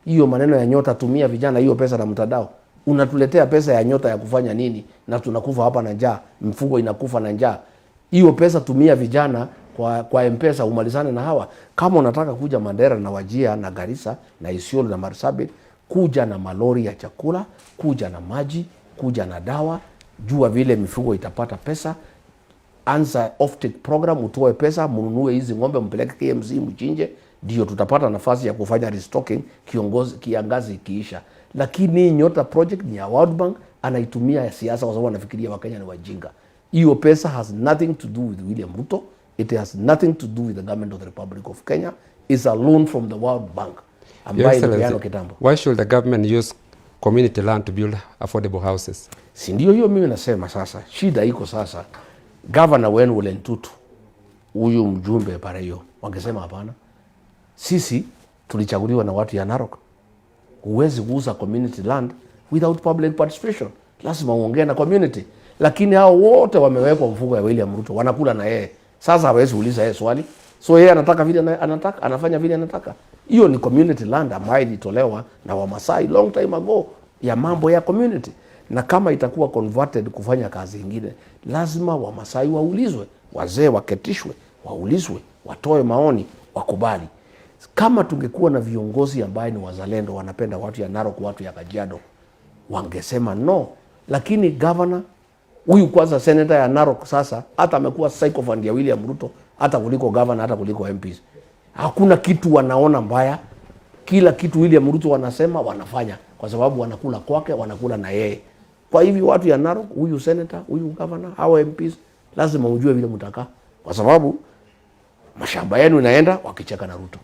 Hiyo maneno ya Nyota, tumia vijana hiyo pesa na mtandao. Unatuletea pesa ya Nyota ya kufanya nini? Na tunakufa hapa na njaa, mfugo inakufa na njaa. Hiyo pesa tumia vijana kwa M-Pesa umalizane na hawa. Kama unataka kuja Mandera na Wajir na Garissa na Isiolo na Marsabit, kuja na malori ya chakula, kuja na maji, kuja na dawa, jua vile mifugo itapata pesa, anza off-take program, utoe pesa mnunue hizi ng'ombe mpeleke KMC mchinje, ndio tutapata nafasi ya kufanya restocking kiongozi kiangazi ikiisha." Lakini Nyota project ni ya World Bank, anaitumia ya siasa kwa sababu anafikiria Wakenya ni wajinga. Hiyo pesa has nothing to do with William Ruto, it has nothing to do with the government of the Republic of Kenya. It's a loan from the World Bank Your ambayo ilipeanwa Excellency, kitambo. why should the government use community land to build affordable houses? Si ndio hiyo mimi nasema sasa, shida iko sasa, gavana wenu Ole Ntutu, huyu mjumbe Pareyo, wangesema hapana, sisi tulichaguliwa na watu ya Narok, huwezi kuuza community land without public participation, lazima uongee na community. Lakini hao wote wamewekwa mfuko ya William Ruto, wanakula na yeye. Sasa hawezi uliza yeye swali, so yeye anataka vile anataka, anafanya vile anataka. Hiyo ni community land ambayo ilitolewa na Wamasai long time ago ya mambo ya community, na kama itakuwa converted kufanya kazi ingine, lazima Wamasai waulizwe, wazee waketishwe, waulizwe, watoe maoni, wakubali. Kama tungekuwa na viongozi ambaye ni wazalendo, wanapenda watu ya Narok, watu ya Kajiado, wangesema no. Lakini governor huyu kwanza, senator ya Narok sasa hata amekuwa sycophant ya William Ruto hata kuliko governor, hata kuliko MPs. Hakuna kitu wanaona mbaya, kila kitu William Ruto wanasema wanafanya, kwa sababu wanakula kwake, wanakula na yeye. Kwa hivyo watu ya Narok, huyu senator, huyu governor, hawa MPs, lazima ujue vile mtakaa, kwa sababu mashamba yenu inaenda wakicheka na Ruto,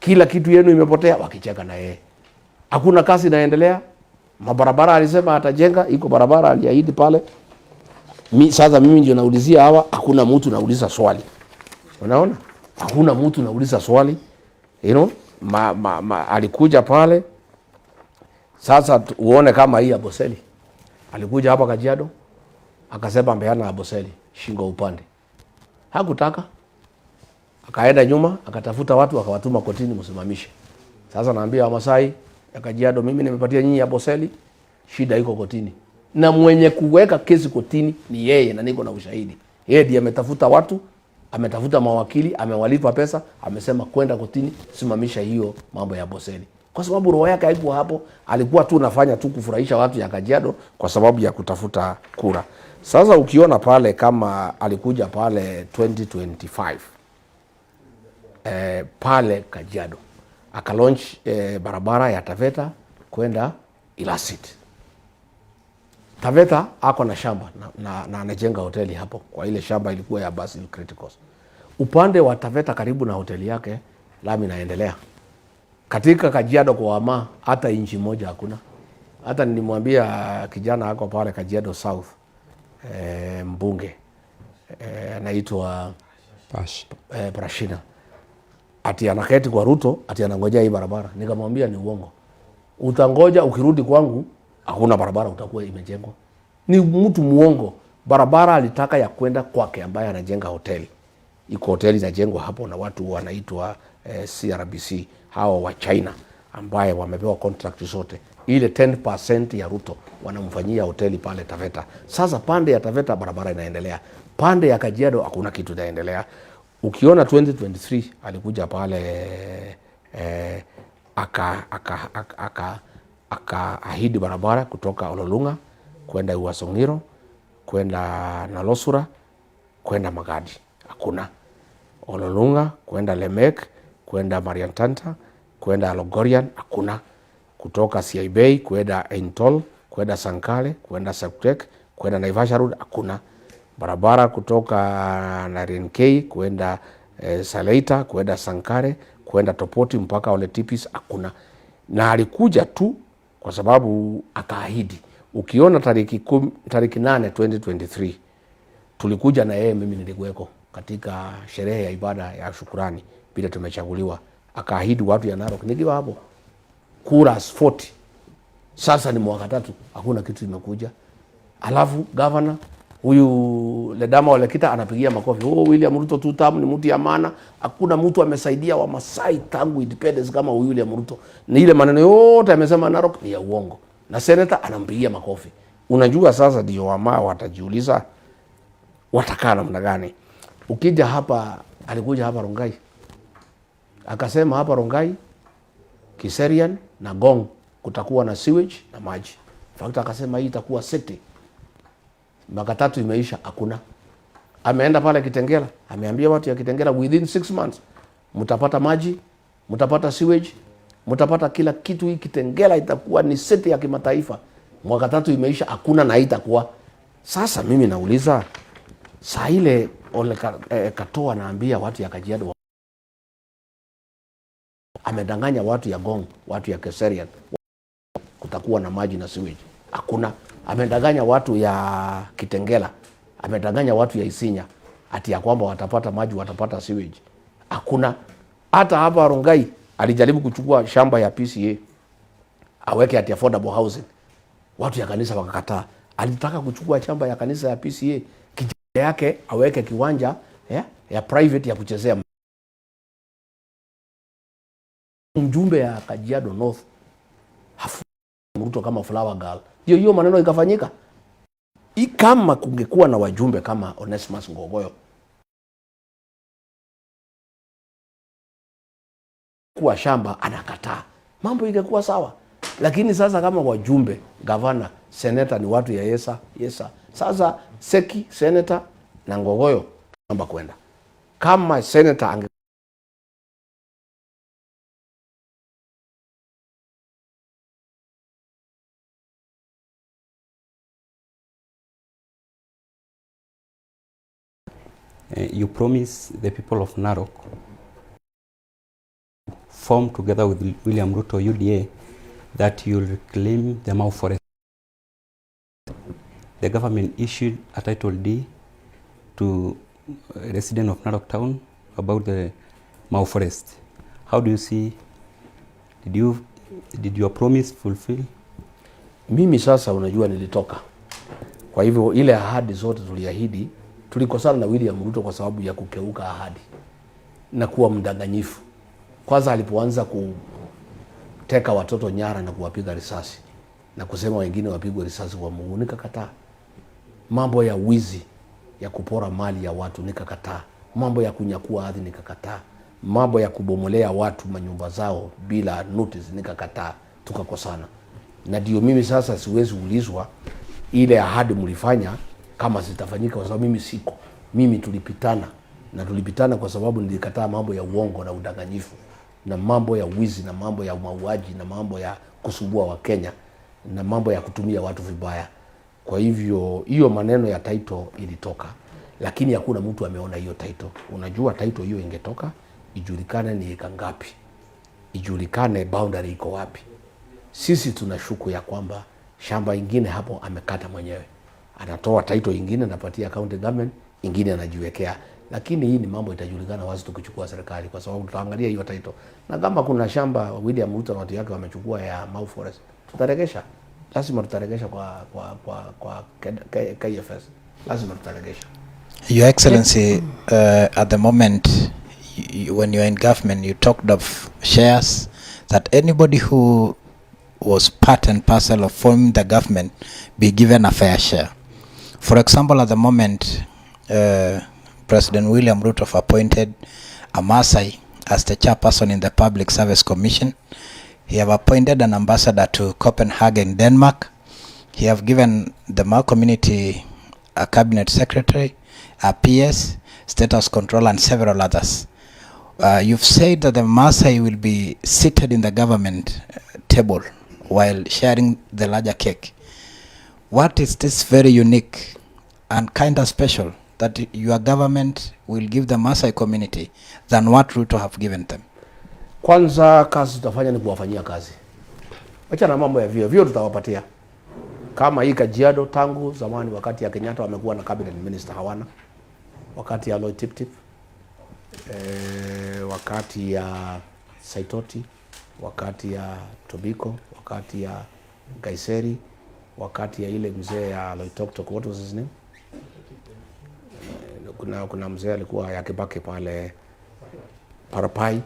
kila kitu yenu imepotea wakicheka na yeye, hakuna kazi inaendelea. Mabarabara alisema atajenga, iko barabara aliahidi pale. Sasa mimi ndio naulizia hawa, hakuna mtu nauliza swali. Unaona? Hakuna mtu nauliza swali. Alikuja pale sasa uone kama hii Amboseli. Alikuja hapa Kajiado akasema amepeana Amboseli shingo upande. Hakutaka. Akaenda nyuma akatafuta watu akawatuma kotini msimamishe. Sasa naambia Wamasai ya Kajiado, mimi nimepatia nyinyi Amboseli, shida iko kotini. Na mwenye kuweka kesi kotini ni yeye, na niko na ushahidi. Yeye ndiye ametafuta watu, ametafuta mawakili, amewalipa pesa, amesema kwenda kotini, simamisha hiyo mambo ya Amboseli. Kwa sababu roho yake haikuwa hapo, alikuwa tu nafanya tu kufurahisha watu ya Kajiado kwa sababu ya kutafuta kura. Sasa ukiona pale kama alikuja pale 2025 pale Kajiado akalaunch barabara ya Taveta kwenda Ilasit. Taveta ako na shamba na anajenga hoteli hapo kwa ile shamba ilikuwa ya Basil Criticals. Upande wa Taveta karibu na hoteli yake lami inaendelea. Katika Kajiado kwa Wamaa hata inchi moja hakuna. Hata nilimwambia kijana ako pale Kajiado South, mbunge anaitwa Pash. Prashina, ati anaketi kwa Ruto ati anangojea hii barabara. Nikamwambia ni uongo, utangoja ukirudi kwangu hakuna barabara utakuwa imejengwa. Ni mtu muongo. Barabara alitaka ya kwenda kwake ambaye anajenga hoteli. Iko hoteli inajengwa hapo na watu wanaitwa CRBC hawa wa China ambaye wamepewa contract zote. Ile 10% ya Ruto wanamfanyia hoteli pale Taveta. Sasa pande ya Taveta barabara inaendelea, pande ya Kajiado hakuna kitu inaendelea. Ukiona 2023 alikuja pale akaahidi barabara kutoka Ololunga kwenda Uwasongiro kwenda Nalosura kwenda Magadi, hakuna. Ololunga kwenda Lemek kwenda Mariantanta kwenda Logorian, hakuna. Kutoka Siaibei kwenda Entol kwenda Sankale kwenda Septek kwenda Naivasha Road, hakuna. Barabara kutoka Narinkei kwenda Saleita kwenda Sankare kwenda Topoti mpaka Oletipis, hakuna. Na alikuja tu kwa sababu akaahidi. Ukiona tariki 8 2023 tulikuja na yeye, mimi nilikuweko katika sherehe ya ibada ya shukurani bila tumechaguliwa, akaahidi watu ya Narok nikiwa hapo kura 40. Sasa ni mwaka tatu hakuna kitu imekuja. Alafu governor huyu Ledama Olekita anapigia makofi, oh, William Ruto tu tamu ni mtu ya maana. Hakuna mtu amesaidia Wamasai tangu independence kama huyu William Ruto. Ni ile maneno yote amesema Narok ni ya uongo, na senator anampigia makofi. Unajua sasa ndio wamaa watajiuliza watakaa namna gani. Ukija hapa, alikuja hapa Rongai akasema hapa Rongai, Kiserian na Gong kutakuwa na sewage na maji. In fact akasema hii itakuwa city. Mwaka tatu imeisha, hakuna. Ameenda pale Kitengela, ameambia watu ya Kitengela within 6 months mtapata maji, mtapata sewage, mtapata kila kitu. Hii Kitengela itakuwa ni city ya kimataifa. Mwaka tatu imeisha, hakuna na itakuwa. Sasa mimi nauliza saa ile Ole Katoa anaambia watu ya Kajiado, amedanganya watu ya Gong, watu ya Kiserian kutakuwa na maji na sewage, hakuna. Amedanganya watu ya Kitengela, amedanganya watu ya Isinya ati ya kwamba watapata maji, watapata sewage, hakuna. Hata hapa Rongai alijaribu kuchukua shamba ya PCA aweke ati affordable housing, watu ya kanisa wakakataa. Alitaka kuchukua shamba ya kanisa ya PCA kijana yake aweke kiwanja ya private ya kuchezea. Mjumbe ya Kajiado North hafu Ruto kama flower girl. Hiyo hiyo maneno ikafanyika. Kama kungekuwa na wajumbe kama Onesmus Ngogoyo kuwa shamba anakataa, mambo ingekuwa sawa. Lakini sasa kama wajumbe, gavana, seneta ni watu ya yesa yesa. Sasa Seki, seneta na Ngogoyo namba kwenda. Kama seneta ange You promise the people of Narok form together with William Ruto UDA that you'll reclaim the Mau Forest. The government issued a title D to a resident of Narok town about the Mau Forest. How do you see, did your promise fulfill? Mimi sasa unajua nilitoka. Kwa hivyo ile ahadi zote tuliahidi, tulikosana na William Ruto kwa sababu ya kukeuka ahadi na kuwa mdanganyifu. Kwanza alipoanza kuteka watoto nyara na kuwapiga risasi na kusema wengine wapigwe risasi kwa Mungu, nikakataa. Mambo ya wizi ya kupora mali ya watu nikakataa. Mambo ya kunyakua ardhi nikakataa. Mambo ya kubomolea watu manyumba zao bila notice nikakataa. Tukakosana. Na ndio mimi sasa siwezi ulizwa ile ahadi mlifanya kama zitafanyika, kwa sababu mimi siko. Mimi tulipitana, na tulipitana kwa sababu nilikataa mambo ya uongo na udanganyifu na mambo ya wizi na mambo ya mauaji na mambo ya kusumbua Wakenya na mambo ya kutumia watu vibaya. Kwa hivyo hiyo maneno ya title ilitoka, lakini hakuna mtu ameona hiyo title. Unajua title hiyo ingetoka ijulikane ni eka ngapi, ijulikane boundary iko wapi. Sisi tunashuku ya kwamba shamba ingine hapo amekata mwenyewe, anatoa title ingine anapatia county government, ingine anajiwekea. Lakini hii ni mambo itajulikana wazi tukichukua serikali, kwa sababu tutaangalia hiyo title, na kama kuna shamba William Ruto na watu yake wamechukua ya Mau Forest, tutaregesha, lazima tutaregesha kwa KFS, lazima tutaregesha. Your Excellency, at the moment, when you are in government, you talked of shares, that anybody who was part and parcel of forming the government be given a fair share. For example, at the moment, President William Ruto have appointed a Maasai as the chairperson in the Public Service Commission. He have appointed an ambassador to Copenhagen, Denmark. He have given the Maa community a cabinet secretary, a PS, status control, and several others. You've said that the Maasai will be seated in the government table while sharing the larger cake. What is this very unique and kind of special that your government will give the Maasai community than what Ruto have given them? Kwanza kazi tutafanya ni kuwafanyia kazi. Wacha na mambo ya vyeo, vyeo tutawapatia. Kama hii Kajiado tangu zamani wakati ya Kenyatta wamekuwa na cabinet minister hawana. Wakati ya Loitiptip, wakati ya Saitoti, wakati ya Tobiko, wakati ya Nkaissery, wakati ya ile mzee ya Loitoktok, what was his name? Kuna mzee alikuwa ya Kibaki pale Parapai.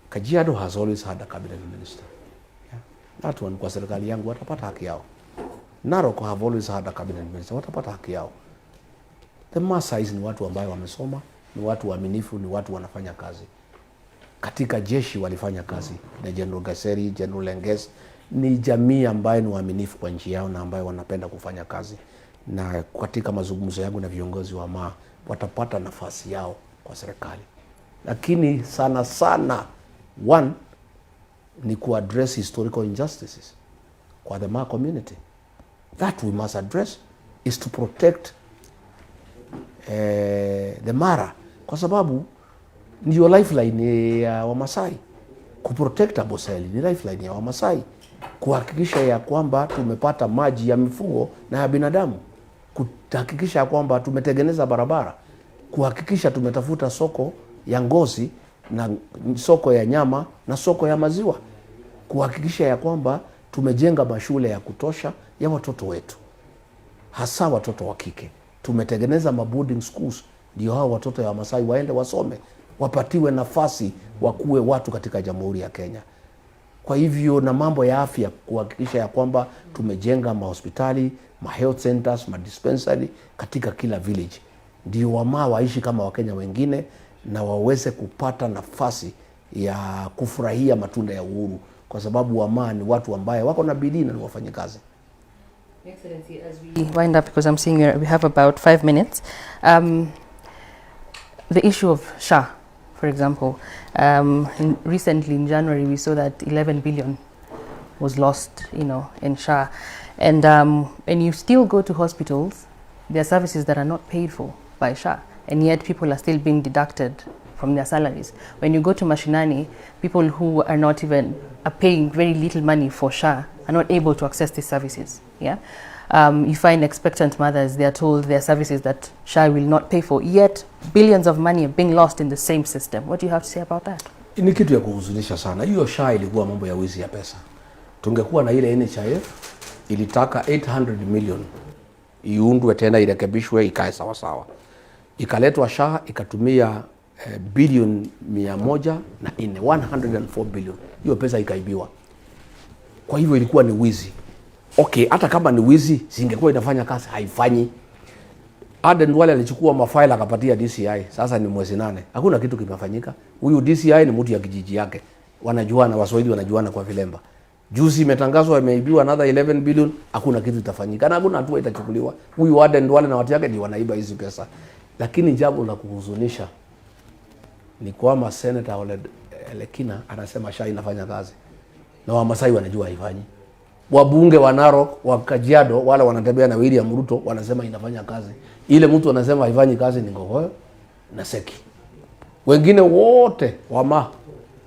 Kajiado has always had a cabinet minister. Yeah. That one kwa serikali yangu watapata haki yao. Narok have always had a cabinet minister, watapata haki yao. The Maasais ni watu ambayo wamesoma, ni watu waaminifu, ni watu wanafanya kazi. Katika jeshi walifanya kazi na General Nkaissery, General Lenges, ni jamii ambayo ni waaminifu kwa nchi yao na ambayo wanapenda kufanya kazi. Na katika mazungumzo yangu na viongozi wa Maa watapata nafasi yao kwa serikali, lakini sana sana one ni kuaddress historical injustices kwa the Maa community. That we must address is to protect the Mara kwa sababu ndio lifeline ya Wamasai. Kuprotect Amboseli ni lifeline ya Wamasai, kuhakikisha ya kwamba tumepata maji ya mifugo na ya binadamu, kuhakikisha ya kwamba tumetengeneza barabara, kuhakikisha tumetafuta soko ya ngozi na soko ya nyama na soko ya maziwa, kuhakikisha ya kwamba tumejenga mashule ya kutosha ya watoto wetu, hasa watoto wa kike. Tumetengeneza ma boarding schools ndio hao watoto ya Wamasai waende wasome, wapatiwe nafasi, wakuwe watu katika Jamhuri ya Kenya. Kwa hivyo na mambo ya afya, kuhakikisha ya kwamba tumejenga mahospitali, ma health centers, ma dispensary katika kila village, ndio Wamaa waishi kama Wakenya wengine na waweze kupata nafasi ya kufurahia matunda ya uhuru, kwa sababu Wamaa ni watu ambaye wako na bidii na ni wafanyikazi. Excellency, as we wind up, because I'm seeing we have about 5 minutes, the issue of SHA, for example, recently in January we saw that 11 billion was lost in SHA, and you still go to hospitals, there are services that are not paid for by SHA, and yet people are still being deducted from their salaries. When you go to Mashinani, people who are not even are paying very little money for SHA are not able to access these services. Yeah, you find expectant mothers, they are told there are services that SHA will not pay for, yet billions of money are being lost in the same system. What do you have to say about that? Ni kitu ya kuhuzunisha sana. Hiyo SHA ilikuwa mambo ya wizi ya pesa. Tungekuwa na ile NHIF ilitaka 800 million iundwe tena irekebishwe ikae sawa sawa. Ikaletwa SHA ikatumia bilioni 104, 104 billion. Hiyo pesa ikaibiwa. Kwa hivyo ilikuwa ni wizi. Okay, hata kama ni wizi, singekuwa inafanya kazi, haifanyi. Aden Duale alichukua mafaili akapatia DCI. Sasa ni mwezi 8. Hakuna kitu kimefanyika. Huyu DCI ni mtu ya kijiji yake. Wanajuana, Waswahili wanajuana kwa vilemba. Juzi imetangazwa imeibiwa another 11 billion, hakuna kitu itafanyika na hakuna hatua itachukuliwa. Huyu Aden Duale na watu yake ndio wanaiba hizi pesa. Lakini jambo la kuhuzunisha ni kwamba Senator Ole Lekina anasema SHA inafanya kazi na Wamasai wanajua haifanyi. Wabunge wa Narok, wa Kajiado, wale wanatembea na William Ruto wanasema inafanya kazi. Ile mtu anasema haifanyi kazi ni Ngogoyo na Seki. Wengine wote wama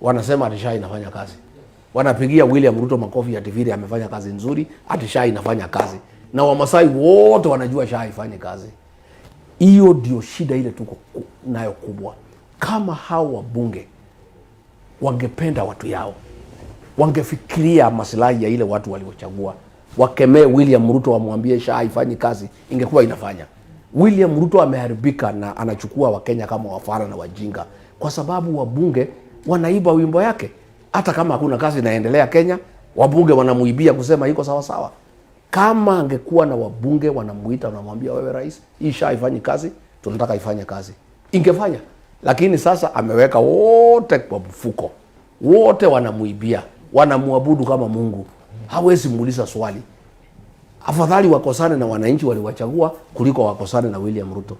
wanasema ati SHA inafanya kazi. Wanapigia William Ruto makofi ati vile amefanya kazi nzuri, ati SHA inafanya kazi. Na Wamasai wote wanajua SHA haifanyi kazi. Hiyo ndio shida ile tuko nayo kubwa. Kama hao wabunge wangependa watu yao, wangefikiria masilahi ya ile watu waliochagua, wakemee William Ruto, wamwambie SHA haifanyi kazi, ingekuwa inafanya. William Ruto ameharibika na anachukua Wakenya kama wafara na wajinga, kwa sababu wabunge wanaiba wimbo yake. Hata kama hakuna kazi inaendelea Kenya, wabunge wanamuibia kusema iko sawa sawa. Kama angekuwa na wabunge wanamuita, wanamwambia wewe rais, hii SHA haifanyi kazi, tunataka ifanye kazi, ingefanya. Lakini sasa ameweka wote kwa mfuko, wote wanamuibia, wanamuabudu kama Mungu. Hawezi muuliza swali. Afadhali wakosane na wananchi waliwachagua kuliko wakosane na William Ruto.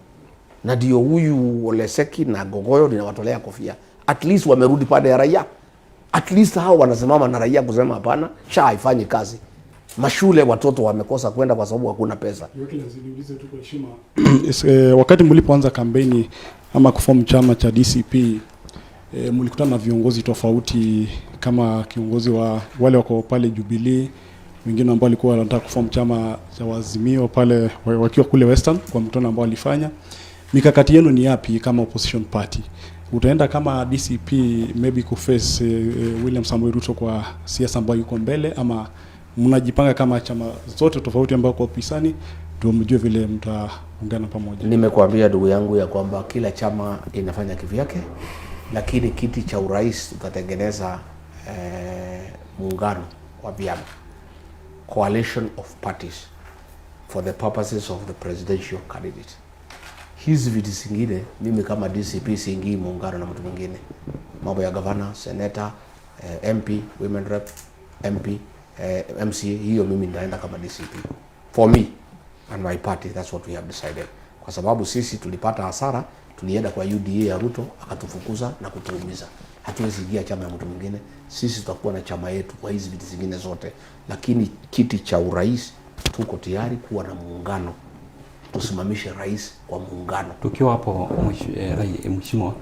Na ndio huyu Oleseki na Gogoyo ninawatolea kofia, at least wamerudi pande ya raia. At least hao wanasimama na raia kusema hapana, SHA haifanyi kazi. Mashule watoto wamekosa kwenda kwa sababu hakuna pesa. Your Excellency, niulize tu kwa heshima. Wakati mlipoanza kampeni ama kuform chama cha DCP, mlikutana na viongozi tofauti kama kiongozi wa wale wako pale Jubilee, wengine ambao walikuwa wanataka kuform chama cha Azimio pale wakiwa kule Western kwa mkutano ambao walifanya. Mikakati yenu ni yapi kama opposition party? Utaenda kama DCP maybe kuface William Samoei Ruto kwa siasa ambayo yuko mbele, ama mnajipanga kama chama zote tofauti ambao kwa upinzani ndio mjue vile mtaungana pamoja? Nimekuambia ndugu yangu ya kwamba kila chama inafanya kivyake, lakini kiti cha urais tutatengeneza muungano wa vyama, coalition of parties for the purposes of the presidential candidate. Hizi viti zingine mimi kama DCP siingii muungano na mtu mwingine, mambo ya governor, senator, MP, women rep, MP, MCA, hiyo mimi nitaenda kama DCP. For me and my party, that's what we have decided, kwa sababu sisi tulipata hasara, tulienda kwa UDA ya Ruto akatufukuza na kutuumiza. Hatuwezi ingia chama ya mtu mwingine. Sisi tutakuwa na chama yetu kwa hizi viti zingine zote, lakini kiti cha urais tuko tayari kuwa na muungano, tusimamishe rais kwa muungano. Tukiwa hapo mheshimiwa,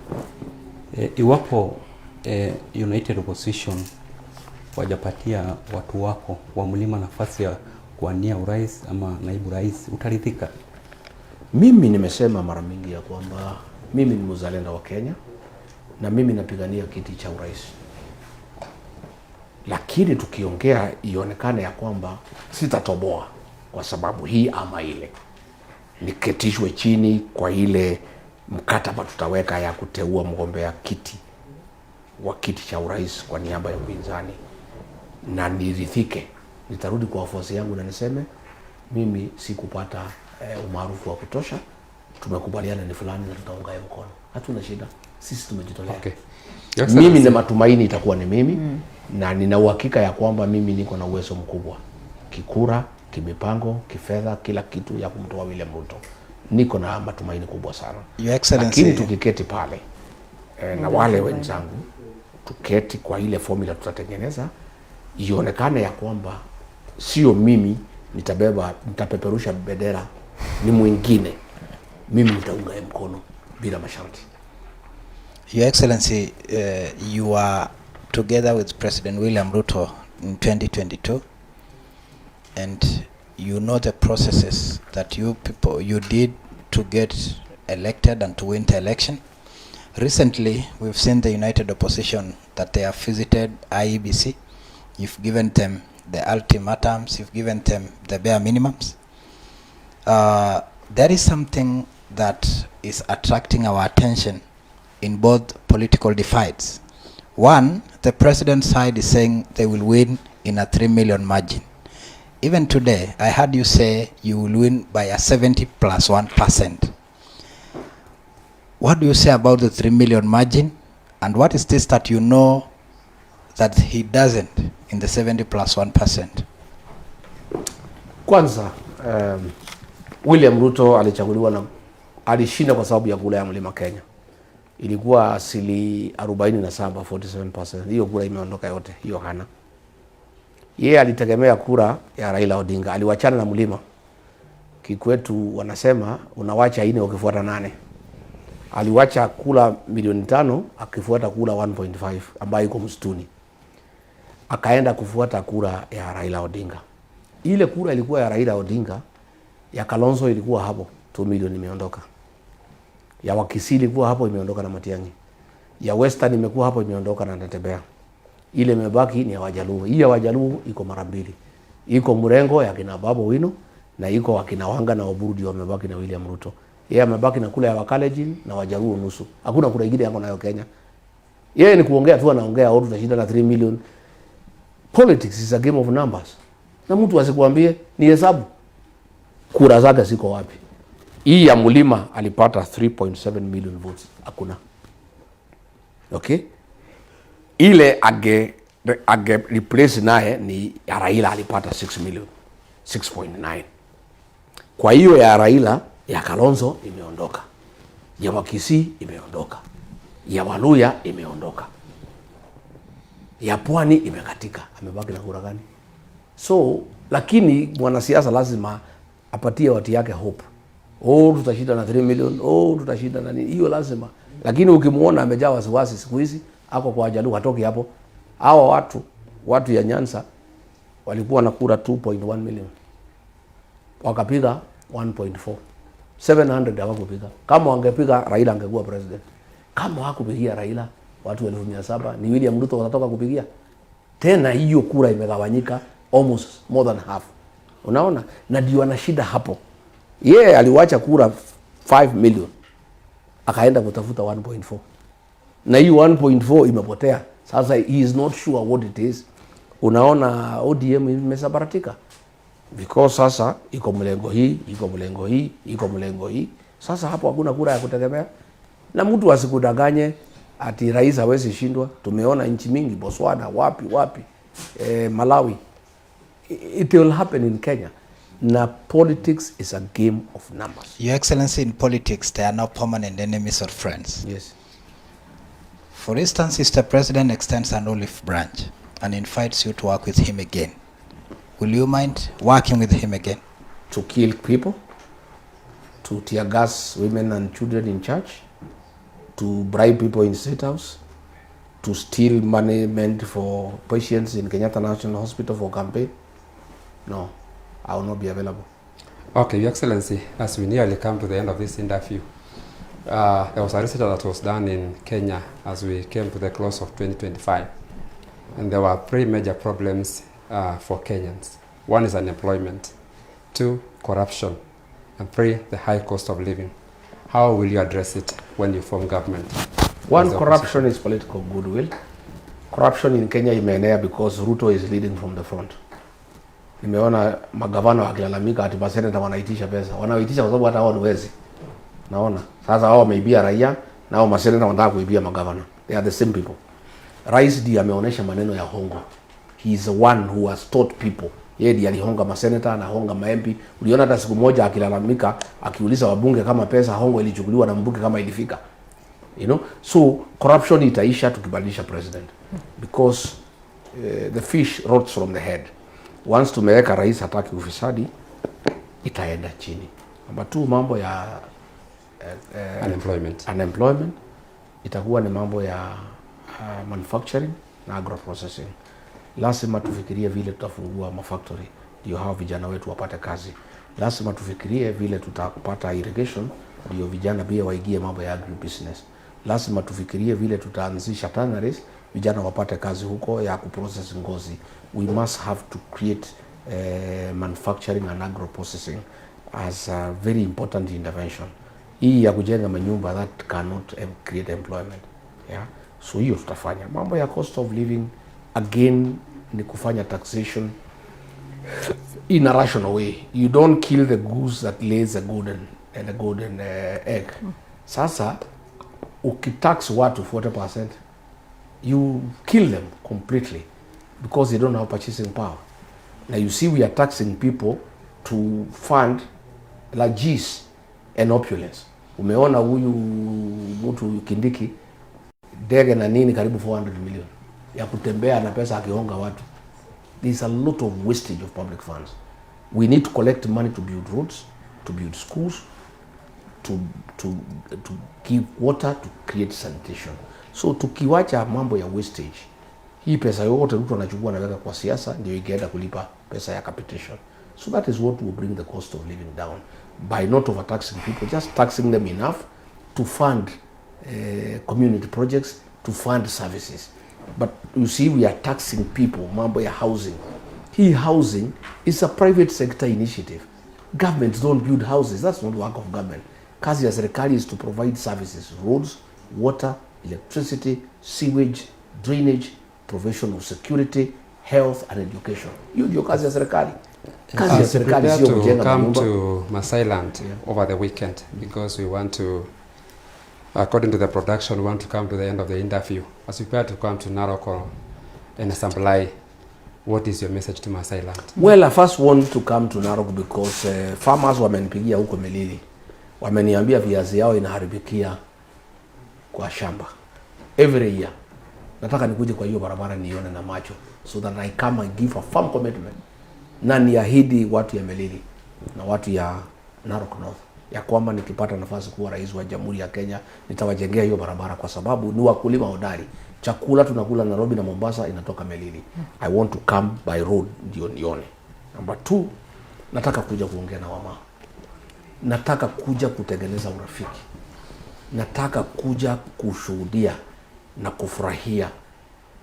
iwapo United Opposition wajapatia watu wako wa mlima nafasi ya kuwania urais ama naibu rais, utaridhika? Mimi nimesema mara mingi ya kwamba mimi ni mzalendo wa Kenya na mimi napigania kiti cha urais, lakini tukiongea ionekane ya kwamba sitatoboa kwa sababu hii ama ile, niketishwe chini kwa ile mkataba tutaweka ya kuteua mgombea kiti wa kiti cha urais kwa niaba ya upinzani na niridhike, nitarudi kwa wafuasi yangu na niseme mimi sikupata umaarufu wa kutosha, tumekubaliana ni fulani na tutaunga yeye mkono, hatuna shida, sisi tumejitolea. Your Mimi Excellency, na matumaini itakuwa ni mimi na nina uhakika ya kwamba mimi niko na uwezo mkubwa kikura, kimipango, kifedha, kila kitu ya kumtoa William Ruto. Niko na matumaini kubwa sana. Your Excellency, Lakini tukiketi pale na wale wenzangu tuketi kwa ile formula tutatengeneza, ionekane ya kwamba sio mimi nitabeba, nitapeperusha bendera, ni mwingine, mimi nitaunga yeye mkono bila masharti. Your Excellency, you are together with President William Ruto in 2022, and you know the processes that you people you did to get elected and to win the election. Recently, we've seen the United Opposition that they have visited IEBC. You've given them the ultimatums, you've given them the bare minimums. There is something that is attracting our attention in both political divides. One, the president's side is saying they will win in a 3 million margin. Even today, I heard you say you will win by a 70 plus 1%. What do you say about the 3 million margin? And what is this that you know that he doesn't in the 70 plus 1%? Kwanza William Ruto alichaguliwa na alishinda kwa sababu ya kura ya Mlima Kenya, ilikuwa asili 47, 47%. Hiyo kura imeondoka yote, hiyo hana. Yeye alitegemea kura ya Raila Odinga, aliwachana na mlima. Kikwetu wanasema unawacha ine ukifuata nane. Aliwacha kura milioni 5 akifuata kura 1.5 ambayo iko msituni, akaenda kufuata kura ya Raila Odinga. Ile kura ilikuwa ya Raila Odinga, ya Kalonzo ilikuwa hapo 2 milioni imeondoka, ya Wakisii ilikuwa hapo imeondoka na Matiang'i, ya Western imekuwa hapo imeondoka na Natembeya. Ile imebaki ni ya Wajaluo. Hii ya Wajaluo iko mara mbili, iko mrengo ya kina Babu Owino na iko wakina Wanga na Oburu ndio wamebaki na William Ruto. Yeye amebaki na kura ya Wakalenjin na Wajaluo nusu. Hakuna kura ingine yako nayo Kenya. Yeye ni kuongea tu, anaongea au tutashinda na 3 million. Politics is a game of numbers. Na mtu asikuambie ni hesabu. Kura zake ziko wapi? Hii ya mlima alipata 3.7 million votes. Hakuna. Okay? Ile ange replace naye ni ya Raila alipata 6 million 6.9. Kwa hiyo ya Raila, ya Kalonzo imeondoka, ya Wakisii imeondoka, ya Waluya imeondoka, ya Pwani imekatika. Amebaki na kura gani? So lakini mwanasiasa lazima apatie watu yake hope. Oh, tutashinda na 3 million. Oh, tutashinda na nini? Hiyo lazima. Lakini ukimuona amejaa wasiwasi siku hizi, ako kwa Wajaluo, hatoki hapo. Hawa watu ya Nyanza walikuwa na kura 2.1 million, wakapiga 1.4, 700 hawakupiga. Kama wangepiga Raila angekuwa president. Kama hawakupigia Raila watu 700,000 ni William Ruto watatoka kupigia tena. Hiyo kura imegawanyika almost more than half, unaona, na ndio ana shida hapo. Yeye yeah, aliwacha kura 5 million akaenda kutafuta 1.4 na hii 1.4 imepotea. Sasa he is not sure what it is. Unaona ODM imesambaratika because sasa iko mlengo hii, iko mlengo hii, iko mlengo hii. Sasa hapo hakuna kura ya kutegemea, na mtu asikudanganye ati rais hawezi shindwa. Tumeona nchi mingi, Botswana, wapi wapi, Malawi. It will happen in Kenya. Na politics is a game of numbers. Your Excellency, in politics, there are no permanent enemies or friends. Yes. For instance, if the president extends an olive branch and invites you to work with him again, will you mind working with him again? To kill people, to tear gas women and children in church, to bribe people in State House, to steal money meant for patients in Kenyatta National Hospital for campaign. No, I will not be available. Okay, Your Excellency, as we nearly come to the end of this interview, there was a research that was done in Kenya as we came to the close of 2025. And there were three major problems for Kenyans. One is unemployment, two, corruption, and three, the high cost of living. How will you address it when you form government? One, As the corruption is political goodwill. Corruption in Kenya imeenea because Ruto is leading from the front. Nimeona magavana wakilalamika ati maseneta wanaitisha pesa. Wanaitisha kwa sababu hata hao ni wezi. Naona sasa hao wameibia raia na hao maseneta wanataka kuibia magavana. They are the same people. Rais ndiye ameonyesha maneno ya hongo. He is the one who has taught people. Yeye ndiye alihonga maseneta anahonga ma MP. Uliona hata siku moja akilalamika akiuliza wabunge kama pesa hongo ilichukuliwa na mbunge kama ilifika. So corruption itaisha tukibadilisha president because the fish rots from the head. Once tumeweka rais hataki ufisadi, itaenda chini. Namba two, mambo ya Unemployment. Unemployment itakuwa ni mambo ya manufacturing na agro processing. Lazima tufikirie vile tutafungua mafactory ndio hao vijana wetu wapate kazi. Lazima tufikirie vile tutapata irrigation ndio vijana pia waingie mambo ya agri business. Lazima tufikirie vile tutaanzisha tanneries, vijana wapate kazi huko ya kuprocess ngozi. We must have to create manufacturing and agro processing as a very important intervention. Hii ya kujenga manyumba, that cannot create employment, yeah? So hiyo tutafanya. Mambo ya cost of living, again, ni kufanya taxation in a rational way. You don't kill the goose that lays a golden egg. Sasa ukitax watu 40%, you kill them completely because they don't have purchasing power. Now you see we are taxing people to fund largesse and opulence. Umeona huyu mtu Kindiki, ndege na nini, karibu 400 million ya kutembea na pesa akihonga watu. There is a lot of wastage of public funds. We need to collect money to build roads, to build schools, to give water, to create sanitation. So tukiwacha mambo ya wastage, hii pesa yote mtu anachukua anaweka kwa siasa, ndio ikienda kulipa pesa ya capitation. So that is what will bring the cost of living down by not overtaxing people, just taxing them enough to fund community projects, to fund services. But you see, we are taxing people mambo ya housing. Hii housing is a private sector initiative. Governments don't build houses. That's not work of government. Kazi ya serikali is to provide services: roads, water, electricity, sewage, drainage, provision of security, health and education. Hiyo ndio kazi ya serikali. Kazi ya As we serikali prepare sio to kujenga come manyumba. To Masailand over the weekend, because we want to, according to the production, we want to come to the end of the interview. As we prepare to come to Narok and Assemblai, what is your message to Masailand? Well, I first want to come to Narok because farmers wamenipigia huko Melili, wameniambia viazi yao inaharibikia kwa shamba every year. Nataka nikuje kwa hiyo barabara nione na macho so that I come and give a firm commitment na niahidi watu ya Melili na watu ya Narok North ya kwamba nikipata nafasi kuwa rais wa Jamhuri ya Kenya nitawajengea hiyo barabara, kwa sababu ni wakulima hodari. Chakula tunakula Nairobi na Mombasa inatoka Melili. I want to come by road ndio nione. Number two, nataka kuja kuongea na Wamaa, nataka kuja kutengeneza urafiki, nataka kuja kushuhudia na kufurahia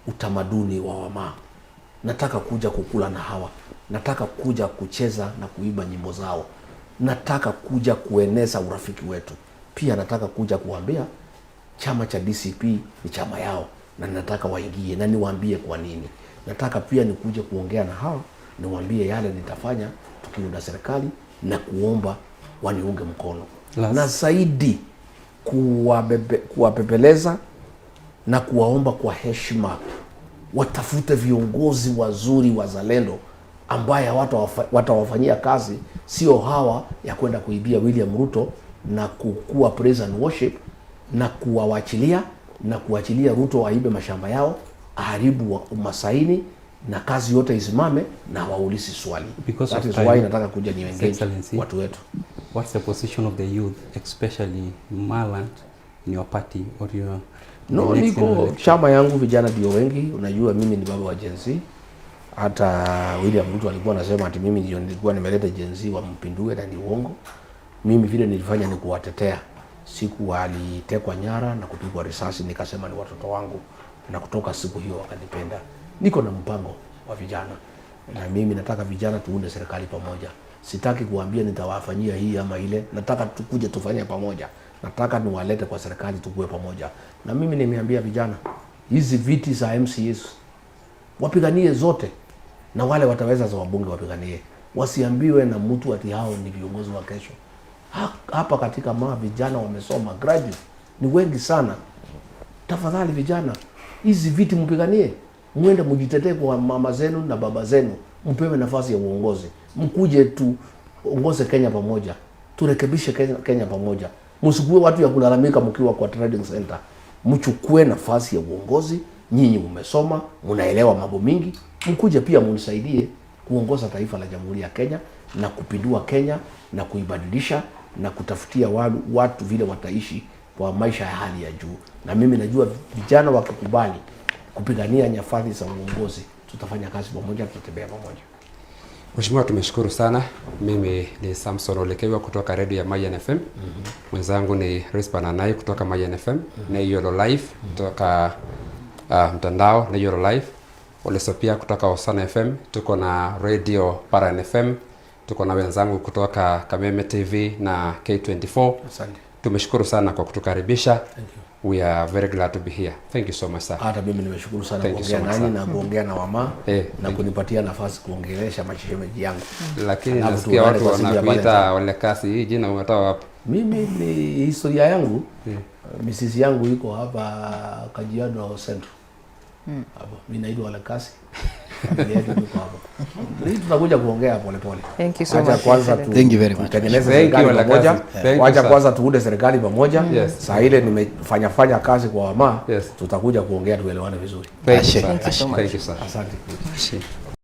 utamaduni wa Wamaa. Nataka kuja kukula na hawa, nataka kuja kucheza na kuimba nyimbo zao, nataka kuja kueneza urafiki wetu. Pia nataka kuja kuambia chama cha DCP ni chama yao na nataka waingie na niwaambie kwa nini. Nataka pia nikuje kuongea na hawa niwaambie yale nitafanya tukiunda serikali na kuomba waniunge mkono na zaidi kuwabembeleza na kuwaomba kwa heshima watafute viongozi wazuri wazalendo ambaye watawafanyia kazi, sio hawa ya kwenda kuibia William Ruto na kukua praise and worship na kuwawachilia na kuachilia Ruto aibe mashamba yao, aharibu umasaini na kazi yote isimame na waulizi swali. Because That of is time, why nataka kuja ni His engage Excellency, watu wetu. what's the position of the youth, especially Maland, in your party or your No, the next general niko election? Chama yangu vijana ndio wengi. Unajua mimi ni baba wa Gen Z. Hata William Ruto alikuwa anasema ati mimi ndio nilikuwa nimeleta Gen Z wampindue, na ni uongo. Mimi vile nilifanya ni kuwatetea. Siku walitekwa nyara na kupigwa risasi, nikasema ni watoto wangu, na kutoka siku hiyo wakanipenda. Niko na mpango wa vijana, na mimi nataka vijana tuunde serikali pamoja. Sitaki kuambia nitawafanyia hii ama ile, nataka tukuje tufanye pamoja. Nataka niwalete kwa serikali tukue pamoja. Na mimi nimeambia vijana, hizi viti za MCAs wapiganie zote, na wale wataweza za wabunge wapiganie, wasiambiwe na mtu ati hao ni viongozi wa kesho. Hapa katika Maa vijana wamesoma graduate ni wengi sana. Tafadhali vijana, hizi viti mpiganie, mwende mjitetee kwa mama zenu na baba zenu, mpewe nafasi ya uongozi, mkuje tuongoze Kenya pamoja, turekebishe Kenya pamoja. Msikuwe watu ya kulalamika mkiwa kwa trading center, mchukue nafasi ya uongozi. Nyinyi mmesoma, mnaelewa mambo mingi, mkuje pia munisaidie kuongoza taifa la Jamhuri ya Kenya na kupindua Kenya na kuibadilisha na kutafutia watu vile wataishi kwa maisha ya hali ya juu. Na mimi najua vijana wakikubali kupigania nyafadhi za uongozi, tutafanya kazi pamoja, tutatembea pamoja. Mheshimiwa, tumeshukuru sana. Mimi ni Samson Olekewa kutoka redio ya Mayian FM. Mwenzangu ni Rispa Nanai kutoka Mayian FM, na Yolo Live kutoka mtandao na Yolo Live, Olesopia kutoka Osana FM, tuko na radio Paran FM, tuko na wenzangu kutoka Kameme TV na K24. Asante. Tumeshukuru sana kwa kutukaribisha. Thank you. We are very glad to be here. Thank you so much, sir. Hata mimi nimeshukuru sana Thank you kuongea so much, nanyi sir. Na kuongea na Wamaa na kunipatia nafasi kuongelesha mashemeji yangu. Lakini Alafu nasikia tuonane watu kwa siku ya wanakuita Valentine. Olekasi, hii jina umetoa wapi? Mimi ni historia yangu, misisi yangu iko hapa Kajiado Central. Hapo mimi naitwa Olekasi. Familia yetu iko hapo. Hii tutakuja kuongea polepole. Thank you so Wacha much, kwanza Excellency. Thank you very much. Tutengeneze Thank you, serikali Olekasi. pamoja. Thank you, Wacha sir. kwanza tuunde serikali pamoja. Yes. Saa ile nimefanya fanya kazi kwa Wamaa, Yes. tutakuja kuongea tuelewane vizuri. Thank you, Ashe. sir. Thank you so much. Thank you, sir. Asante. Ashe.